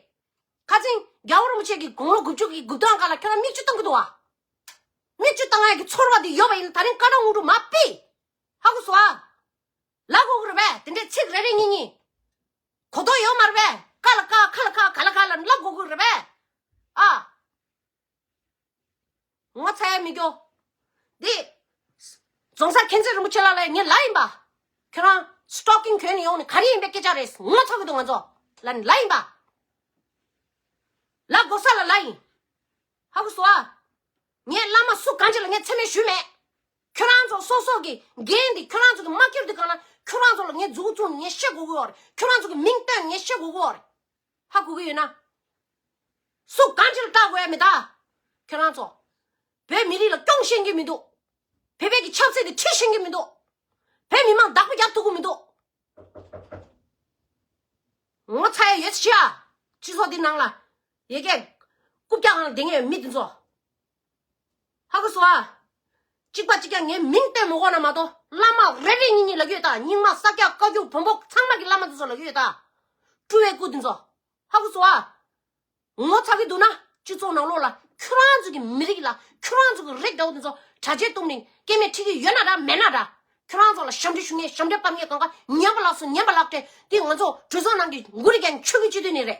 ཁ་སང་རྒྱལ་བ་རིན་པོ་ཆེ་གི་དགུང་ལོ་དགུ་བཅུ་གི་དགུ་སྟོང་སྒང་ལ་ཁྱོད་རང་མིག་ཆུ་གཏོང་གི་འདུག་བ། མིག་ཆུ་བཏང་ཡག་གི་ཚོར་བ་དེ་ཡོད་པ་ཡིན་ན་ད་རིང་སྐར་གྲངས་དངོས་གྲུབ་མ་ཕུད། ཧ་གོ་སོང་ཨ། ལབ་དགོས་ཀྱི་རེད་པས། དེ་འདྲའི་ཚིག་རེ་རེ་གཉིས་གཉིས། གོ་རྟོགས་ཡོད་མ་རེད་པས། ཀ་ལ་ཀ་ཁ་ལ་ཁ་ག་ལ་ག་ལ་ལབ་དགོས་ཀྱི་རེད་པས། ཨ། ངོ་ཚ་ཡ་མི་སྐྱོ། འདི། རྫོང་སར་མཁྱེན་བརྩེ་རིན་པོ་ཆེ་ལགས་ལ་ངས་ལབ་ཡིན་པ། ཁྱོད་རང་སི་ཊོག་ཀིང་གྱོན་ནས་ཡོང་ནས་ག་རེ་ཡིན་པའི་སྐད་ཆ་རེད། ངོ་ཚ་གི་འདུག་ང་ཚོ། ལབ་ནས་ལབ་ཡིན་པ། ལབ་དགོས་ས་ལ་ལབ་ཡིན། ཧ་གོ་སོང་ཨ། ངས་བླ་མ་སུ་གང་ཅིག་ལ་ངས་མཚན་སྨད་ཞུས་མེད། ཁྱོད་རང་ཚོ་སོ་སོ་གི་འགན་འདི་ཁྱོད་རང་ཚོ་གི་མ་ཁྱེར་དུས་སྒང་ལ་ཁྱོད་རང་ཚོ་ལ་ངས་མཛུབ་གུ་བཙུགས་ནས་ངས་བཤད་དགོས་ཀྱི་ཡོད་རེད། ཁྱོད་རང་ཚོ་གི་མིང་བཏོན་ནས་ངས་བཤད་དགོས་ཀྱི་ཡོད་རེད། ཧ་གོ་གི་ཡོད་ན། སུ་གང་ཅིར་བཀག་དགོས་ཡ་མེད་ད། ཁྱེད་རང་ཚོ། བོད་མི་རིགས་ལ་སྐྱོང་ཤེས་ཀྱི་མི་འདུག་བོད་པའི་གི་ཆབ་སྲིད་དེ་ཁྲིད་ཤེས་ཀྱི་མི་འདུག་བོད་མི་མང་བདག་པོ་རྒྱབ་ཐུབ་ཀྱི་མི་འདུག་ངོ་ཚ་ཡ་ཡོད་ཤི་ཨ། སྤྱི་ཚོགས་འདི་ནང་ལ། ཡ་གི། རྐུབ་བཀྱག་ནང་ལ་བསྡད་མཁན་ཡོད་མི་འདི་ཚོ། ཧ་གོ་སོང་ཨ། གཅིག་པ་གཅིག་རྐྱང་ངའི་མིང་བཏོན་མི་དགོས་ན་མ་གཏོགས་བླ་མ་རེ་རེ་གཉིས་གཉིས་ལབ་ཀྱི་ཡོད་ད། རྙིང་མ་ས་སྐྱ་བཀའ་བརྒྱུད་བོན་པོ་ཚང་མ་གི་བླ་མ་འདི་ཚོ་ལབ་ཀྱི་ཡོད་ད། སྤྲུལ་བའི་སྐུ་འདི་ཚོ། ཧ་གོ་སོང་ཨ། ངོ་ཚ་གི་འདུག་ན་སྤྱི་ཚོགས་ནང་ལོགས་ལ་ཁྱོད་རང་ཚོ་གི་མི་རིགས་ལ་ཁྱོད་རང་ཚོ་གི་རིགས་འདྲ་བོ་འདི་ཚོ་གྲྭ་ཆས་གཏུམ་ནས་སྐྱེ་དམན་ཁྲིད་ཀྱི་ཡོད་ན་འདྲ་མེད་ན་འདྲ། ཁྱོད་རང་ཚོ་ལ་ཞབས་འདྲེན་ཞུ་མཁན་ཞབས་འདྲེན་འབབ་མཁན་གང་ག་ཉན་པ་ལགས་སོ། ཉན་པ་ལགས་ཏེ་འདི་ང་ཚོ་གྲོས་ཚོགས་ནང་གི་འགོ་རིགས་ཀྱང་ཆོས་ཀྱི་སྤྱི་འཐུས་ནས་རེད།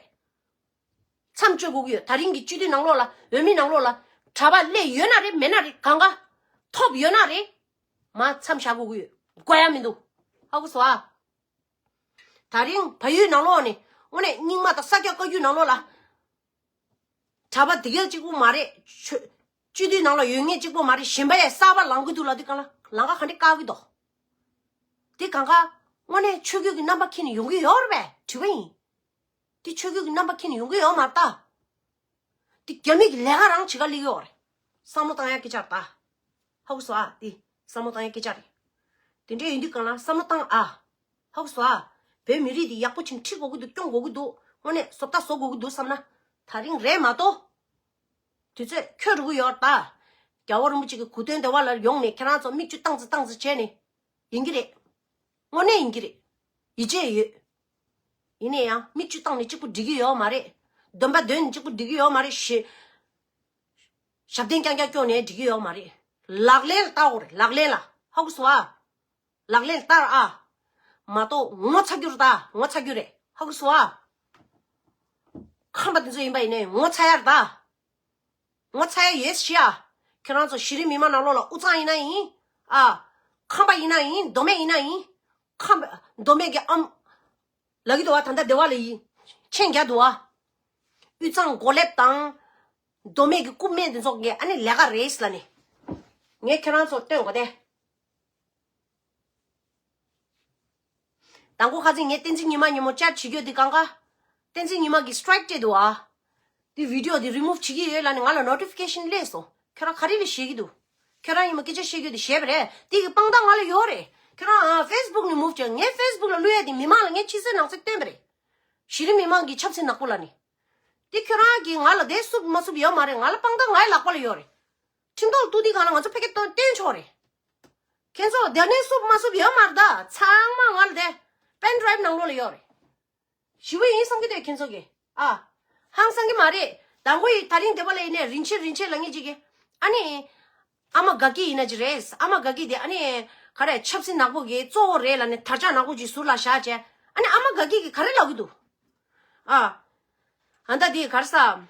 མཚམས་གཅོད་དགོས་ཀྱི་ཡོད། ད་རིང་གི་སྤྱི་འཐུས་ནང་ལོགས་ལ་འོས་མི་ནང་ལོགས་ལ་གྲྭ་པ་སླེབས་ཡོད་ན་རེད་མེད་ན་རེད་གང་ག་ཐོབ་ཡོད་ན་རེད། མ་མཚམས་བཞག་དགོས་ཀྱི་ཡོད། དགོས་ཡ་མི་འདུག་ཧ་གོ་སོང་ཨ། ད་རིང་བལ་ཡུལ་ནང་ལོགས་ནས་དངོས་གནས་རྙིང་མ་དང་ས་སྐྱ་བཀའ་བརྒྱུད་ནང་ལོགས་ལ། གྲྭ་པ་དེ་ག་གཅིག་པོ་མ་རེད། ཆོས་སྤྱི་འཐུས་ནང་ལ་ཡོད་མཁན་གཅིག་པོ་མ་རེད། གཞན་པ་ཡང་གསར་པ་ལངས་ཀྱི་འདུག་ལབ་དུས་གང་ལ་ལམ་ཁ་ག་འདྲ་བཀག་གི་འདུག་དེ་གང་ག་དངོས་གནས་ཆོས་བརྒྱུད་ཀྱི་རྣམ་པ་ཁྱེར་ནས་ཡོང་གི་ཡོད་རེད་པས། དྲི་བ་ཡིན། དེ་ཆོས་བརྒྱུད་ཀྱི་རྣམ་པ་ཁྱེར་ནས་ཡོང་གི་ཡོད་མ་རེད་ད། དེ་རྒྱ་མི་གི་ལས་ཀ་རང་བྱེད་ག་སླེབས་ཀྱི་ཡོད་རེད། བསམ་བློ་བཏང་ཡ་སྐད་ཆ་རེད་ད། ཧ་གོ་སོང་ཨ། དེ་བསམ་བློ་བཏང་ཡ་སྐད་ཆ་རེད། དེ་འདྲ་ཡིན་དུས་གང་ལ་བསམ་བློ་བཏང་ཨ། ཧ་གོ་སོང་ཨ། བོད་མི་རིགས་འདི་ཡག་པོ་ཅིག་ཁྲིད་དགོས་ཀྱི་འདུག་སྐྱོང་དགོས་ཀྱི་འདུག་དངོས་གནས་བཟོ་ལྟ་བཟོ་དགོས་ཀྱི་འདུག་བསམ་ན། ད་རིང་རེད་མ་གཏོགས། དུས་ཚོད་འཁྱོལ་འགྲོ་གི་ཡོད་རེད་ད། རྒྱལ་བ་རིན་པོ་ཆེ་གི་གོ་སྟོན་སྡེ་བ་ལ་ཡོང་ནས་ཁྱེད་རང་ཚོ་མིག་ཆུ་བཏང་ཙི་བཏང་ཙི་བྱས་ནས། ཡིན་གྱི་རེད། དངོས་གནས་ཡིན་གྱི་རེད། ཡིད་ཆེས་ཡོད། ཡིན་ན་ཡང་མིག་ཆུ་བཏང་ནས་གཅིག་པུ་འགྲིག་གི་ཡོད་མ་རེད། འདོན་པ་འདོན་ནས་གཅིག་པུ་འགྲིག་གི་ཡོད་མ་རེད། ཞེ། ཞབས་བརྟན་རྐྱང་རྐྱང་སྐྱོར་ནས་འགྲིག་གི་ཡོད་མ་རེད། ལག་ལེན་ལ་བསྟར་དགོས་རེད། ལག་ལེན་ལ། ཧ་གོ་སོང་ཨ། ལག་ལེན་ལ་བསྟར་ཨ། མ་གཏོགས་ངོ་ཚ་རྒྱུ་རེད་ད། ངོ་ཚ་རྒྱུ་རེད། ཧ་གོ་སོང་ཨ། ཁམས་པ་དེ་ཚོ་ཡིན་པ་ཡིན་ནའི་ངོ་ཚ་ཡ་རེད་ད། ངོ་ཚ་ཡ་ཡོད་ཤི་ཨ། ཁྱེད་རང་ཚོ་གཞི་རིམ་མི་མང་ནང་ལོགས་ལ་དབུས་གཙང་ཡིན་ན་ཡིན། ཨ། ཁམས་པ་ཡིན་ན་ཡིན། མདོ་སྨད་ཡིན་ན་ཡིན། ཁམས་པ་མདོ་སྨད་ཀྱི་ཨམ། ལབ་ཀྱི་འདུག་བ། ད་ལྟ་སྡེ་བ་ལ་ཡིན། མཆན་རྒྱག་འདུག་བ། དབུས་གཙང་གོ་ལེབ་དང་། མདོ་སྨད་ཀྱི་རྐུབ་སྨད་འདི་ཚོ་གི་ཨ་ནི་ལས་ཀ་རེད་ལབ་ནས། ངས་ཁྱེད་རང་ཚོ་སྟོན་དགོས་ཏེ། དང་པོ་ཁ་སང་ངས་བསྟན་འཛིན་ཉི་མ་ཉིན་མོ་བཅར་བྱེད་རྒྱུ་འདི་གང་ག་བསྟན་འཛིན་ཉི་མ་གི་སི་ཊི་རའིཀ་སྤྲད་འདུག་ཨ། འདི་བི་ཌི་ཡོ་འདི་རི་མུབ་བྱེད་ཀྱི་ཡོད་ལབ་ནས་ང་ལ་ནོ་ཊི་ཕི་ཀེ་ཤན་སླེབས་སོང་། ཁྱོད་རང་ག་རེ་ལ་བཤད་ཀྱི་འདུག་ཁྱོད་རང་ཉིན་མོ་སྐད་ཆ་བཤད་རྒྱུ་འདི་བཤད་པ་རེད། འདི་གི་དཔང་རྟགས་ང་ལ་ཡོད་རེད། ཁྱོད་རང་ཨ་ཕེ་སི་བུག་ནས་མུབ་བྱས། ངས་ཕེ་སི་བུག་ལ་བླུག་ཡ་འདི་མི་མང་ལ་ངས་ཕྱི་གསལ་ནང་གསལ་སྟོན་པ་རེད། གཞི་རིམ་མི་མང་གི་ཆབ་སྲིད་ནག་པོ་ལབ་ནས། འདི་ཁྱོད་རང་གིས་ང་ལ་དེ་བསུབ་མ་བསུབ་ཡོད་མ་རེད། ང་ལ་དཔང་རྟགས་ངའི་ལག་པ་ལ་ཡོད་རེད། ཁྲིམས་ཐོག་ལ་གཏུག་དུས་གང་ལ་ང་ཚོ་ཕ་གིར་བཏོན་བཏོན་ཆོག་རེད། ཁྱེད་ཚོ་དེ་ནས་བསུབ་མ་བསུབ་ཡོད་མ་རེད་ད། ཚང་མ་ང་ལ་དེ་པེན་ཌ་རའིབ་ནང་ལོགས་ལ་ཡོད་རེད། ཞེ་པོ་ཡིན་བསམ་གྱི་འདུག་ཁྱེད་ཚོ་གིས། ཨ། ཧང་སང་གི་མ་རེད། དང་པོ་ཡི་ད་རིང་སྡེ་བ་ལ་ཡིན་ནའི་རིན་ཆེན་རིན་ཆེན་ལབ་མཁན་ཅིག་གིས། ཨ་ནི། ཨ་མ་དགའ་སྐྱིད་ཡིན་ན་ཅི་རེད། ཨ་མ་དགའ་སྐྱིད་དེ་ཨ་ནི། ག་རེ་ཆབ་སྲིད་ནག་པོ་གི་གཙོ་བོ་རེད་ལབ་ནས་དར་ལྕོག་ནག་པོ་ཅིག་ཟུར་ལ་བཞག་བྱས། ཨ་ནི་ཨ་མ་དགའ་སྐྱིད་ཀྱིས་ག་རེ་ལབ་ཀྱི་འདུག་ཨ། ཨ་ད་དེ་ག་རེ་ཟ།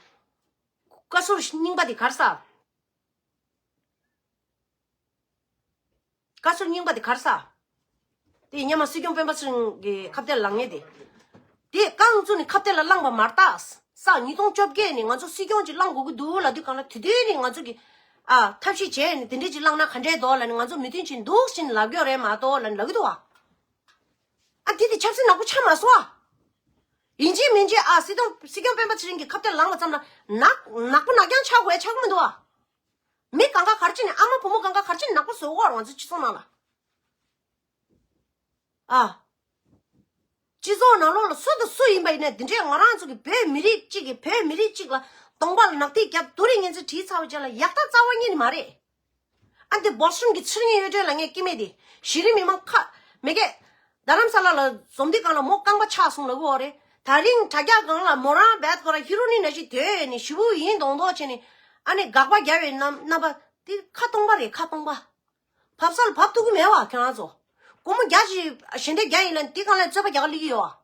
བཀའ་ཟུར་རྙིང་པ་དེ་ག་རེ་ཟ། བཀའ་ཟུར་རྙིང་པ་དེ་ག་རེ་ཟ། དེ་སྔོན་མ་སྲིད་སྐྱོང་སྤེན་པ་ཚེ་རིང་གི་ཁ་གཏད་ལངས་མཁན་དེ། དེ་རྐང་བཙུགས་ནས་ཁ་གཏད་ལ་བླངས་པ་མ་རེད་ད། ས་ཉིས་སྟོང་བཅོ་བརྒྱད་ནས་ང་ཚོ་སྲིད་སྐྱོང་ཅིག་བླངས་དགོས་ཀྱི་འདུག་ལབ་དུས་གང་ལ་དེ་དུས་ནས་ང་ཚོ་གི། ཨ། ཐབས་ཤེས་བྱས་ནས་དེ་འདྲས་ཅིག་བླངས་ན་ག་འདྲས་འདུག་ལབ་ནས་ང་ཚོ་མོས་མཐུན་བྱས་འདུག་ཟེར་ནས་ལབ་ཀྱི་ཡོད་རེད་མ་གཏོགས་ལབ་ནས་ལབ་ཀྱི་འདུག་བ། ཨ། དེ་དེ་ཆབ་སྲིད་ནག་པོ་ཆགས་མ་སོང་བ། ཡིན་གཅིག་མིན་གཅིག་ཨ། སྲིད་སྐྱོང་སྲིད་སྐྱོང་སྤེན་པ་ཚེ་རིང་གི་ཁ་གཏད་ལངས་པ་ཙམ་ལ་ནག་ནག་པོ་ནག་རྐྱང་ཆགས་དགོས་ཡ་ཆགས་ཀྱི་མི་འདུག་བ། མི་གང་ག་ག་རེ་བྱས་ནས། ཨ་མ་བུ་མོ་གང་ག་ག་རེ་བྱས་ནས་ནག་པོ་བཟོ་གི་ཡོད་རེད་ང་ཚོའི་སྤྱི་ཚོགས་ནང་ལ། ཨ། སྤྱི་ཚོགས་ནང་ལོགས་ལ་སུ་དང་སུ་ཡིན་པ་ཡིན་ནའི་འདི་འདྲས་ང་རང་ཚོ་གི་བོད་མི་རིགས་གཅིག་གི་བོད་མི་རིགས་གཅིག་ལ་གདོང་པ་ལ་ནག་ཐིག་བརྒྱབ་སྡུག་རུས་ངན་ཚིག་བྲིས་ཚར་བའི་རྗེས་ལ་ཡག་ཐག་རྩ་བ་ཉིད་ནས་མ་རེད། ཨ། འདི་བོ་སི་ཊོན་གི་ཚུར་ཉན་ཡོད་དྲན་ལ་ངས་སྐྱེ་དམན་དེ་གཞི་རིམ་མི་མང་ཁ་མེ་གེ་རྡ་རམ་ས་ལ་ལ་འཛོམས་དུས་གང་ལ་མོ་རྐང་པ་ཆག་སོང་ལབ་ཀྱི་ཡོད་རེད། ད་རིང་དྲ་རྒྱ་སྒང་ལ་མོ་རང་བད་ཁོ་ར་ཧི་རོ་ནི་ནང་བཞིན་སྡོད་ནས་ཞེ་པོ་ཡིན་མདོག་མདོག་བྱས་ནས། ཨ་ནི་དགག་པ་རྒྱབ་པའི་རྣམ་རྣམ་པ་དེ་ཁ་སྟོང་པ་རེད། ཁ་སྟོང་པ། བབས་ས་ལ་བབས་ཐུབ་ཀྱི་མེད་བ། ཁྱོད་རང་ཚོ་སྒོར་མོ་བརྒྱ་ཞིག་ཞལ་འདེབས་རྒྱག་ཡིན་ན་དེ་གང་ལ་རྩོད་པ་རྒྱག་ག་སླེབས་ཀྱི་ཡོད་བ།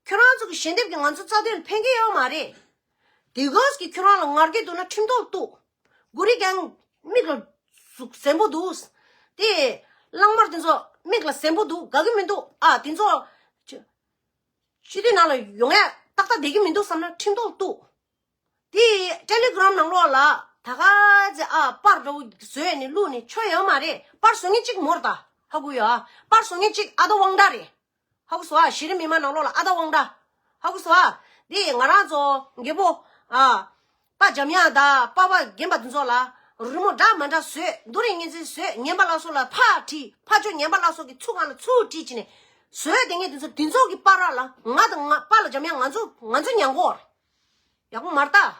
ཁྱོད་རང་ཚོ་གི་ཞལ་འདེབས་ཀྱིས་ང་ཚོ་རྩ་དོན་ལ་ཕན་གྱི་ཡོད་མ་རེད། དེ་གོས་ཀྱིས་ཁྱོད་རང་ལ་ངར་གྱི་འདུག་ན་ཁྲིམས་ཐོག་གཏུག་གུ་རི་ཀྱང་མིག་ལ་གཟུགས་གཟན་པོ་འདུག་དེ་གླང་དམར་དེ་ཚོ་མིག་ལ་གཟན་པོ་འདུག་དགའ་གི་མི་འདུག་ཨ། དེ་ཚོ་སྤྱི་སྤྱི་འཐུས་ནང་ལ་ཡོང་ཡ་ཏག་ཏག་བསྡད་ཀྱི་མི་འདུག་བསམ་ན་ཁྲིམས་ཐོག་གཏུག་དེ་ཊེ་ལི་གྷི་རམ་ནང་ལོགས་ལ་ད་ག་ཚེ་ཨ་པར་འདྲ་བོ་བཟོས་ནས་བླུགས་ནས་ཆོ་ཡོད་མ་རེད། པར་བཟོ་མཁན་གཅིག་མོ་རེད་ད། ཧ་གོ་ཡོད་ཨ། པར་བཟོ་མཁན་གཅིག་ཨ་ཏོ་དབང་གྲགས་རེད། ཧ་གོ་སོང་ཨ། གཞི་རིམ་མི་མང་ནང་ལོགས་ལ་ཨ་ཏོ་དབང་གྲགས། ཧ་གོ་སོང་ཨ། དེ་ང་རང་ཚོ་རྒད་པོ་ཨ་པ་འཇམ་དབྱངས་དང་པ་པ་རྒན་པ་དེ་ཚོ་ལ་རི་མོ་འདྲ་མ་འདྲ་བཟོས། རྡོ་རིང་ངེས་འཛིན་བཟོས། ཉན་པ་ལ་སོགས་ལ་ཕར་བྲིས། ཕར་ཕྱོགས་ཉན་པ་ལ་སོགས་ཀྱི་ཚུར་སྒང་ལ་ཚུར་བྲིས་བྱས་ནས་བཟོས་དེ་ངས་དེ་ཚོ་དེ་ཚོ་གི་བར་ལ་ང་དང་ང་པ་ལ་འཇམ་དབྱངས་ང་ཚོ་ང་ཚོ་ཉན་གོ་རེད། ཡག་པོ་མ་རེད་ད།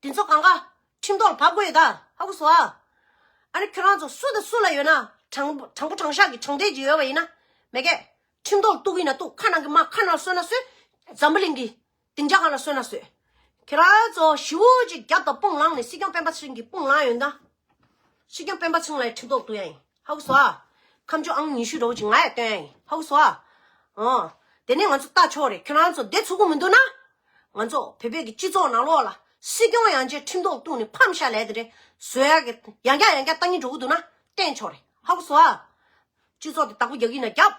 དེ་ཚོ་གང་ག་ཁྲིམས་ཐོག་ལ་བབས་དགོས་ཡོད་ད། ཧ་གོ་སོང་ཨ། ཨ་ནི་ཁྱོད་རང་ཚོ་སུ་དང་སུ་ལ་ཡོད་ན་དྲང་དྲང་པོ་དྲང་བཞག་གི་དྲང་བདེན་ཅིག་ཡོད་པ་ཡིན་ན་མེད་ཀས། ཁྲིམས་ཐོག་ལ་གཏུག་གི་ཡིན་ན་གཏུག་ཁ་ནང་གི་མ་ཁ་ནང་ལ་གསོད་ན་གསོད། འཛམ་བུ་གླིང་གི་སྡིངས་ཆ་སྒང་ལ་གསོད་ན་གསོད། ཁྱེད་རང་ཚོ་ཞི་བོ་ཅིག་རྒྱབ་དང་དཔུང་ལངས་ནས་སྲིད་སྐྱོང་སྤེན་པ་ཚེ་རིང་གི་དཔུང་ལངས་ཡོད་ན། སྲིད་སྐྱོང་སྤེན་པ་ཚེ་རིང་ལ་ཁྲིམས་ཐོག་གཏུག་ཡ་ཡིན། ཧ་གོ་སོང་ཨ། ཁ་མཆུ་ཨང་ཉི་ཤུ་འདྲ་བོ་ཅིག་ང་ཡ་སྟོན་ཡ་ཡིན། ཧ་གོ་སོང་ཨ། ཨོ། དེ་ནས་ང་ཚོ་ལྟ་ཆོག་རེད། ཁྱོད་རང་ཚོ་བསྡད་ཚུགས་ཀྱི་མི་འདུག་ན། ང་ཚོ་བོད་པའི་གི་སྤྱི་ཚོགས་ནང་ལོགས་ལ་སྲིད་སྐྱོང་ཡང་ཅིག་ཁྲིམས་ཐོག་གཏུགས་ནས་ཕམ་བཞག་ལས་དེ་རེད། བཟོ་ཡ་གི་ཡང་བསྐྱར་ཡང་བསྐྱར་ལྟ་སྙིང་འདོད་ཀྱི་འདུག་ན་བསྟན་ཆོག་རེད། ཧ་གོ་སོང་ཨ། སྤྱི་ཚོགས་དེ་བདག་པོ་རྒྱག་གི་ཡིན་ན་རྒྱབ།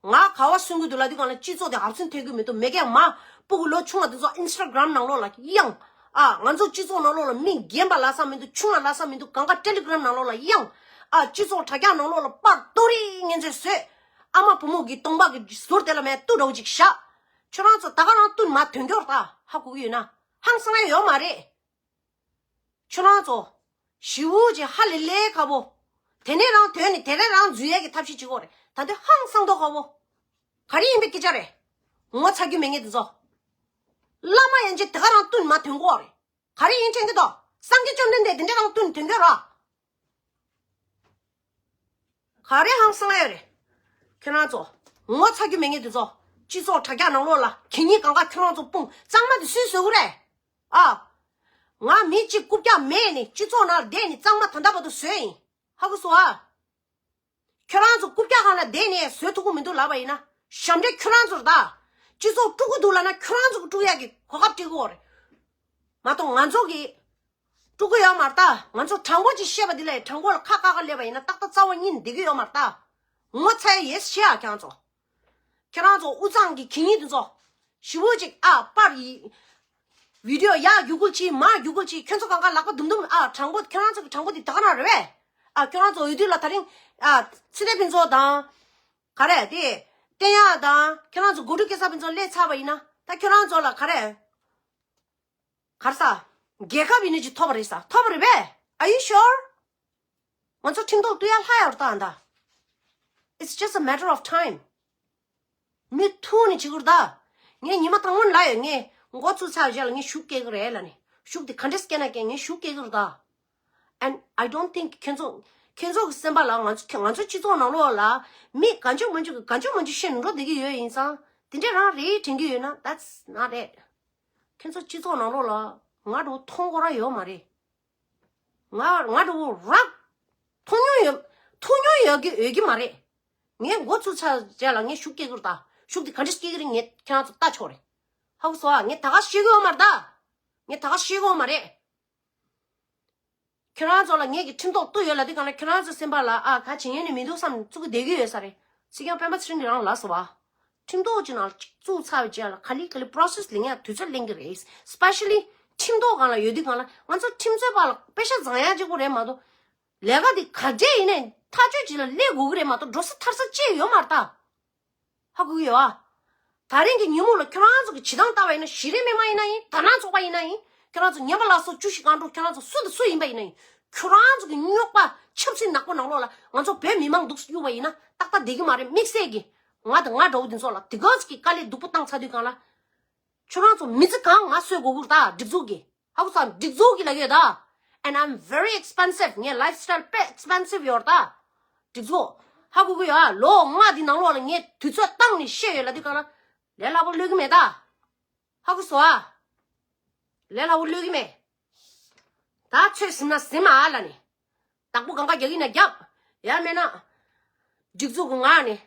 ང་ག་བ་གསུང་གི་འདུག་ལབ་དུས་སྒང་ལ་སྤྱི་ཚོགས་དེ་ཧབ་སེང་ཐེབས་ཀྱི་མི་འདུག་མེད་ཀས། མ་སྤུ་གུ་ལོ་ཆུང་བ་དེ་ཚོ་ཨིན་སི་ཊ་གྷ་རམ་ནང་ལོགས་ལ་གཡེང་། ཨ། ང་ཚོ་སྤྱི་ཚོགས་ནང་ལོགས་ལ་མི་རྒན་པ་ལབ་ས་མི་འདུག་ཆུང་བ་ལབ་ས་མི་འདུག་གང་ག་ཊེ་ལི་གྷ་རམ་ནང་ལོགས་ལ་གཡེང་། ཨ། སྤྱི་ཚོགས་དྲ་རྒྱ་ནང་ལོགས་ལ་པར་ཏོ་རི་ངན་ཚོས་བཟོས། ཨ་མ་བུ་མོ་གི་གདོང་པ་གི་ཟུར་དེ་ལ་མེད་ཏུ་འདྲ་བོ་ཅིག་བཞག་ཁྱོད་རང་ཚོ་ད་ག་རང་བསྟུན་མ་ཐོན་སྐྱོར་ད་ཧ་གོ་གི་ཡོད་ན་ཧང་སང་ཡ་ཡོད་མ་རེད། ཁྱོད་རང་ཚོ། ཞི་བོ་ཅིག་ཧ་ལས་ལས་ཁག་པོ། དེ་ནས་རང་དོན་ནི་དེ་རེ་རང་འཛུལ་ཡས་ཀྱི་ཐབས་ཤེས་བྱེད་དགོས་རེད། ད་དེ་ཧང་སང་མདོག་ཁ་པོ། ག་རེ་ཡིན་པའི་སྐད་ཆ་རེད། ངོ་ཚ་རྒྱུ་མེད་ངེས་དེ་ཚོ། བླ་མ་ཡན་ཆད་དེ་ག་རང་བསྟུན་མ་ཐོན་གོ་རེད། ག་རེ་ཡིན་དྲན་གྱི་འདུག་སངས་རྒྱས་བཅོམ་ལྡན་འདས་དེ་འདྲ་རང་བསྟུན་ཐོན་གྱི་ར། ག་རེ་ཧང་སང་ཡ་རེད། ཁྱོད་རང་ཚོ། ངོ་ཚ་རྒྱུ་མེད་ངེས་དེ་ཚོ། སྤྱི་ཚོགས་དྲ་རྒྱ་ནང་ལོགས་ལ་གད་སྙིགས་གང་ག་ཁྱོད་རང་ཚོ་སྤུངས་གཙང་མ་དེ་སུས་བཟོ་གི་རེད། ཨ། ང་མི་གཅིག་རྐུབ་བཀྱག་མེད་ནས་སྤྱི་ཚོགས་ནང་བསྡད་ནས་གཙང་མ་ད་ལྟ་བར་དུ་བཟོས་ཡིན། ཧ་གོ་སོང་ཨ། ཁྱོད་རང་ཚོ་རྐུབ་བཀྱག་སྒང་ལ་བསྡད་ནས་བཟོ་ཐུབ་ཀྱི་མི་འདུག་ལབ་པ་ཡིན་ན། ཞབས་འདྲེན་ཁྱོད་རང་ཚོ་རེད་ད། སྤྱི་ཚོགས་དཀྲུག་གི་འདུག་ལབ་ན་ཁྱོད་རང་ཚོ་གི་དཀྲུག་ཡག་གི་གོ་སྐབས་སྤྲད་ཀྱི་ཡོད་རེད། མ་གཏོགས་ང་ཚོ་གི་དཀྲུག་གི་ཡོད་མ་རེད་ད། ང་ཚོ་དྲང་པོ་ཅིག་བཤད་པ་འདི་ལས་དྲང་པོ་ལ་ཁ་བཀག་ག་སླེབས་པ་ཡིན་ན་ཏག་ཏག་རྩ་བ་ཉིད་ནས་བསྡད་ཀྱི་ཡོད་མ་རེད་ད། ངོ་ཚ་ཡ་ཡེ་ཤེས་ཨ་ཁྱེད་རང་ཚོ། ཁྱེད་རང་ཚོ་དབུས་གཙང་གི་གད་སྙིགས་འདི་ཚོ། ཞི་བོ་ཅིག་ཨ་པར་ཡི། བི་ཌི་ཡོ་ཡར་རྒྱུག་ཁུལ་གྱིས་མར་རྒྱུག་ཁུལ་གྱིས་ཁྱོད་ཚོ་གང་ག་ལག་པ་དུམ་དུམ་ཨ་དྲང་པོ་ཁྱོད་རང་ཚོ་གི་དྲང་པོ་འདི་ད་ག་རང་རེད་པས། ཨ་ཁྱོད་རང་ཚོ་འོས་བསྡུ་ལ་ད་རིང་ཨ་ཚེ་བརྟན་ཕུན་ཚོགས་དང་། ག་རེ་དེ། བསྟན་ཡག་དང་ཁྱོད་རང་ཚོ་གོ་སྒྲིག་སྐལ་བཟང་ཕུན་ཚོགས་སླེབས་ཚར་བ་ཡིན་ན་ད་ཁྱོད་རང་ཚོ་ལ་ག་རེ། ག་རེ་ཟ། རྒྱལ་ཁབ་ཡིན་ནི་ཅིག་ཐོབ་པ་རེད་ཟ། ཐོབ་པ་རེད་པས། Are you sure? ང་ཚོ་ཁྲིམས་ཐོག་གཏུག་ཡ་ལྷག་ཡོད་རེད་ད་ཨ་ད། It's just a matter of time. མི་ཐུག་ནི་བྱེད་ཀྱི་རེད་ད། ངས་ཉི་མ་དང་པོ་ནས་ལབ་ཡོད། ངས་འགོ་ཚུགས་ཚར་རྗེས་ལ་ངས་ཤུགས་སྐྱེལ་གྱི་རེད་ལབ་ནས། ཤུགས་དེ་ག་འདྲས་སྐྱེལ་ན་སྐྱེལ། ངས་ཤུགས་སྐྱེལ་གྱི་རེད་ད། And I don't think ཁྱེད་ཚོ། ཁྱེད་ཚོ་གི་སེམས་པ་ལ་ང་ཚོ་ང་ཚོ་སྤྱི་ཚོགས་ནང་ལོགས་ལ་མི་ག་འཇུག་མ་འཇུག་གི་ག་འཇུག་མ་འཇུག་བཤད་ནས་འགྲོ་བསྡད་ཀྱི་ཡོད་ཡིན་ཙང་དེ་འདྲས་རང་རེད་དྲན་གྱི་ཡོད་ན། That's not it. ཁྱེད་ཚོ་སྤྱི་ཚོགས་ནང་ལོགས་ལ་ང་འགྲོ་མཐོང་གོ་ར་ཡོད་མ་རེད། ང་ང་འགྲོ་རག་མཐོང་མྱོང་ཡོད། མཐོང་མྱོང་ཡོད་ཀྱི་ཡོད་ཀྱི་མ་རེད། ངས་འགོ་ཚུགས་ཚར་རྗེས་ལ་ངས་ཤུགས་སྐྱེལ་གྱི་རེད་ད། ཤུགས་དེ་ག་འདྲས་སྐྱེལ་གྱི་རེད་ངས་ཁྱེད་རང་ཚོ་ལྟ་ཆོག་རེད། ཧ་གོ་སོང་ཨ། ངས་ད་ག་ཤེས་ཀྱི་ཡོད་མ་རེད་ད། ངས་ད་ག་ཤེས་ཀྱི་ཡོད་མ་རེད། ཁྱེད་རང་ཚོ་ལ་ངེད་ཀྱི་ཁྲིམས་ཐོག་གཏུག་ཡོད་ལབ་དུས་སྒང་ལ་ཁྱེད་རང་ཚོའི་སེམས་པ་ལ་ཨ་ག་བྱེད་ཉན་ནི་མི་འདུག་བསམ་བཙུགས་ཀྱི་བསྡད་ཀྱི་ཡོད་ས་རེད། སྲིད་སྐྱོང་སྤེན་པ་ཚེ་རིང་གིས་རང་ལབ་སོང་བ། ཁྲིམས་ཐོག་ཅིག་ནང་བཙུགས་ཚར་བའི་རྗེས་ལ་ག་ལེ་ག་ལེ་པོ་རོ་སེ་སི་ལེན་ཡ་དུས་ཚོད་ལེན་གྱི་རེད། སི་པེ་ཤ་ལི་ཁྲིམས་ཐོག་སྒང་ལ་ཡོད་དུས་སྒང་ལ་ང་ཚོ་ཁྲིམས་རྩོད་པ་ལ་པེ་ཤ་བཟང་ཡ་གཅིག་པོ་རེད་མ་གཏོགས། ལས་ཀ་དེ་ག་འདྲས་ཡིན་ནའི་ཐག་གཅོད་ཅིག་ལ་སླེབས་དགོས་ཀྱི་རེད་མ་གཏོགས་འགྲོ་ས་ཐར་ས་ཅི་ཡོད་མ་རེད་ད། ཧ་གོ་གི་ཡོད་ཨ། ད་རིང་གི་ཉིན་མོ་ལ་ཁྱོད་རང་ཚོ་གི་བྱེད་སྟངས་ལྟ་བ་ཡིན་ན་གཞི་རིམ་མི་མང་ཡིན་ན་ཡིན། དར་ནག་ཚོགས་པ་ཡིན་ན་ཡིན། ཁྱོད་རང་ཚོ་ཉན་པ་ལ་སོགས་བཅུ་བཞི་སྒང་དྲུག་ཁྱོད་རང་ཚོ་སུ་དང་སུ་ཡིན་པ་ཡིན་ན་ཡིན། ཁྱོད་རང་ཚོ་གི་རྙོག་པ་ཆབ་སྲིད་ནག་པོ་ནང་ལོགས་ལ་ང་ཚོ་བོད་མི་མང་འདུག་གཡུག་པ་ཡིན་ན་ཏག་ཏག་བསྡད་ཀྱི་མ་རེད། དམིགས་བསལ་གྱི་ང་དང་ང་འདྲ་བོ་འདི་ཚོ་ལ་དེ་ག་ཚོད་ཀྱི་དཀའ་ལས་སྡུག་པོ་བཏང་ཚར་དུས་སྒང་ལ། ཁྱོད་རང་ཚོ་མི་ཚེ་གང་ང་གསོད་དགོས་ཀྱི་རེད་ད། སྒྲིག་འཛུགས་ཀྱི། ཧ་གོ་སོང་། སྒྲིག་འཛུགས་ཀྱི་ལ་ཡོད་ད། And I'm very expensive. ངའི་ལའིཕ་སི་ཊའིལ་དཔེ་ཨེག་སི་པེན་སིབ་ཡོད་རེད་ད། སྒྲིག་འཛུགས། ཧ་གོ་གི་ཡོད་ཨ། ལོ་ལྔ་འདི་ནང་ལོགས་ལ་ངས་དུས་ཚོད་བཏང་ནས་བཤད་ཡོད་ལབ་དུས་སྒང་ལ། ལས་སླ་པོ་ལོས་ཀྱི་མེད་ད། ཧ་གོ་སོང་ཨ། ལས་སླ་པོ་ལོས་ཀྱི་མེད། ད་ཚོད་ཟིན་ན་ཟིན་མ་ཨ་ལ་ནི། བདག་པོ་གང་ག་རྒྱག་གི་ན་རྒྱབ། ཡང་མེད་ན། སྒྲིག་འཛུགས་ཀྱི་ངག་ནས།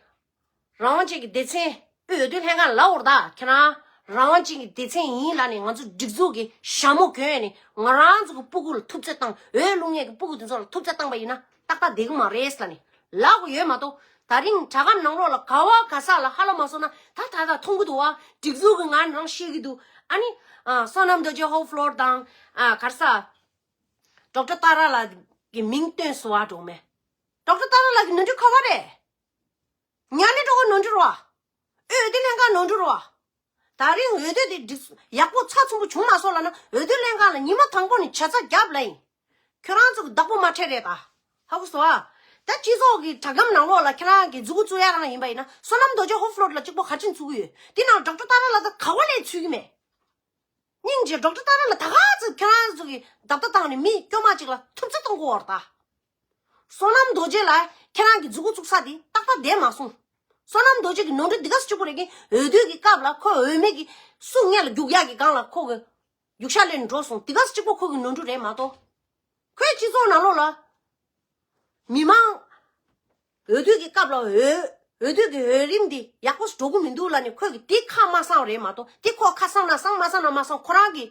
རང་དབང་ཅན་གྱི་སྡེ་ཚན། འོས་བསྡུ་ལྷན་ཁང་ལ་འོར་ད་ཁྱེད་རང་། རང་དབང་ཅན་གྱི་སྡེ་ཚན་ཡིན་ལབ་ནས་ང་ཚོ་སྒྲིག་འཛུགས་ཀྱི་ཞྭ་མོ་གྱོན་ནས་ང་རང་ཚོ་གི་སྤུ་གུ་ལ་ཐུབ་ཚོད་བཏང་། འོས་བླུག་མཁན་གྱི་སྤུ་གུ་དེ་ཚོ་ལ་ཐུབ་ཚོད་བཏང་པ་ཡིན་ན་ཏག་ཏག་བསྡད་ཀྱི་མ་རེད་ལབ་ནས་ལབ་དགོས་ཡོད་མ་གཏོགས། ད་རིང་དྲ་སྒམ་ནང་ལོགས་ལ་ག་བ་ག་ས་ལ་ཧ་ལམ་མ་སོང་ན་ད་ད་ད་མཐོང་གི་འདུག་བ། སྒྲིག་འཛུགས་ཀྱི་ངག་ནས་རང་བཤད་ཀྱི་འདུག་ཨ་ནི། ཨ། བསོད་ནམས་རྡོ་རྗེ་ཧོ་ཕ་ལོར་དང་། ཨ། ག་རེ་ཟ། ཌོག་ཊར་ཏཱ་ར་ལགས་ཀྱི་མིང་བཏོན་སོང་བ་འགྲོ་མེད། ཌོག་ཊར་ཏཱ་ར་ལགས་ཀྱི་ནོར་འཁྲུལ་ག་བ་རེད། ཉ་ལི་ཀྲོ་གོ་ནོར་འཁྲུལ་རེད་བ། འོས་བསྡུ་ལྷན་ཁང་ནོར་འཁྲུལ་རེད་བ། ད་རིང་འོས་བསྡུ་དེ་འགྲིག་ཡག་པོ་ཚགས་ཚུད་པོ་བྱུང་མ་སོང་ལབ་ན། འོས་བསྡུ་ལྷན་ཁང་ལ་ཉི་མ་དང་པོ་ནས་ཇ་ཚ་རྒྱབ་ལ་ཡིན། ཁྱོད་རང་ཚོ་གི་བདག་པོ་མ་ཁྲེལ་རེད་ད། ཧ་གོ་སོང་ཨ། ད་སྤྱི་ཚོགས་ཀྱི་དྲ་སྒམ་ནང་ལོགས་ལ་ཁྱེད་རང་གི་མཛུ་གུ་བཙུགས་ཡ་རང་ཡིན་པ་ཡིན་ན། བསོད་ནམས་རྡོ་རྗེ་ཧོབ་ལོར་ལ་གཅིག་པོ་ག་ཅིན་བཙུགས་ཀྱི་ཡོད། དེ་ནང་ཌོག་ཊར་ཏཱ་ར་ལ་ད་ག་བ་ལས་ཚུད་ཀྱི་མེད། སྙིང་རྗེ། ཌོག་ཊར་ཏཱ་ར་ལ་ད་ག་ཚོད་ཁྱེད་རང་ཚོ་གི་རྡབ་རྡབ་བཏང་ནས་མི་སྐྱོ་མ་གཅིག་ལ་ཐུབ་ཚོད་གཏོང་གི་ཡོད་རེད་ད། བསོད་ནམས་རྡོ་རྗེ་ལ་ཁྱེད་རང་གི་མཛུ་གུ་བཙུགས་ས་དེ་ཏག་ཏག་བསྡད་མ་སོང་། བསོད་ནམས་རྡོ་རྗེ་གི་ནོར་འཁྲུལ་འདི་ག་ཚོད་གཅིག་པོ་རེད་གི། འོས་བསྡུ་གི་སྐབས་ལ་ཁོ་འོས་མི་གི་སུ་སྔོན་ལ་རྒྱུག་ཡག་གི་སྒང་ལ་ཁོ་གི་རྒྱུག་ཤར་ལེན་འགྲོ་སོང་། འདི་ག་ཚོད་གཅིག་པོ་ཁོ་གི་ནོར་འཁྲུལ་རེད་མ་གཏོགས། ཁོས་སྤྱི་ཚོགས་ནང་ལོགས་ལ་མི་མང་འོས་བསྡུ་གི་སྐབས་ལ་འོས་འོས་བསྡུ་གི་འོས་རིམ་འདི་ཡག་པོ་འགྲོ་གི་མི་འདུག་ལབ་ནས་ཁོས་གི་དེ་ཁ་མ་གསང་རེད་མ་གཏོགས། དེ་ཁོ་ཁ་གསང་ན་གསང་མ་གསང་ན་མ་གསང་། ཁོ་རང་གི་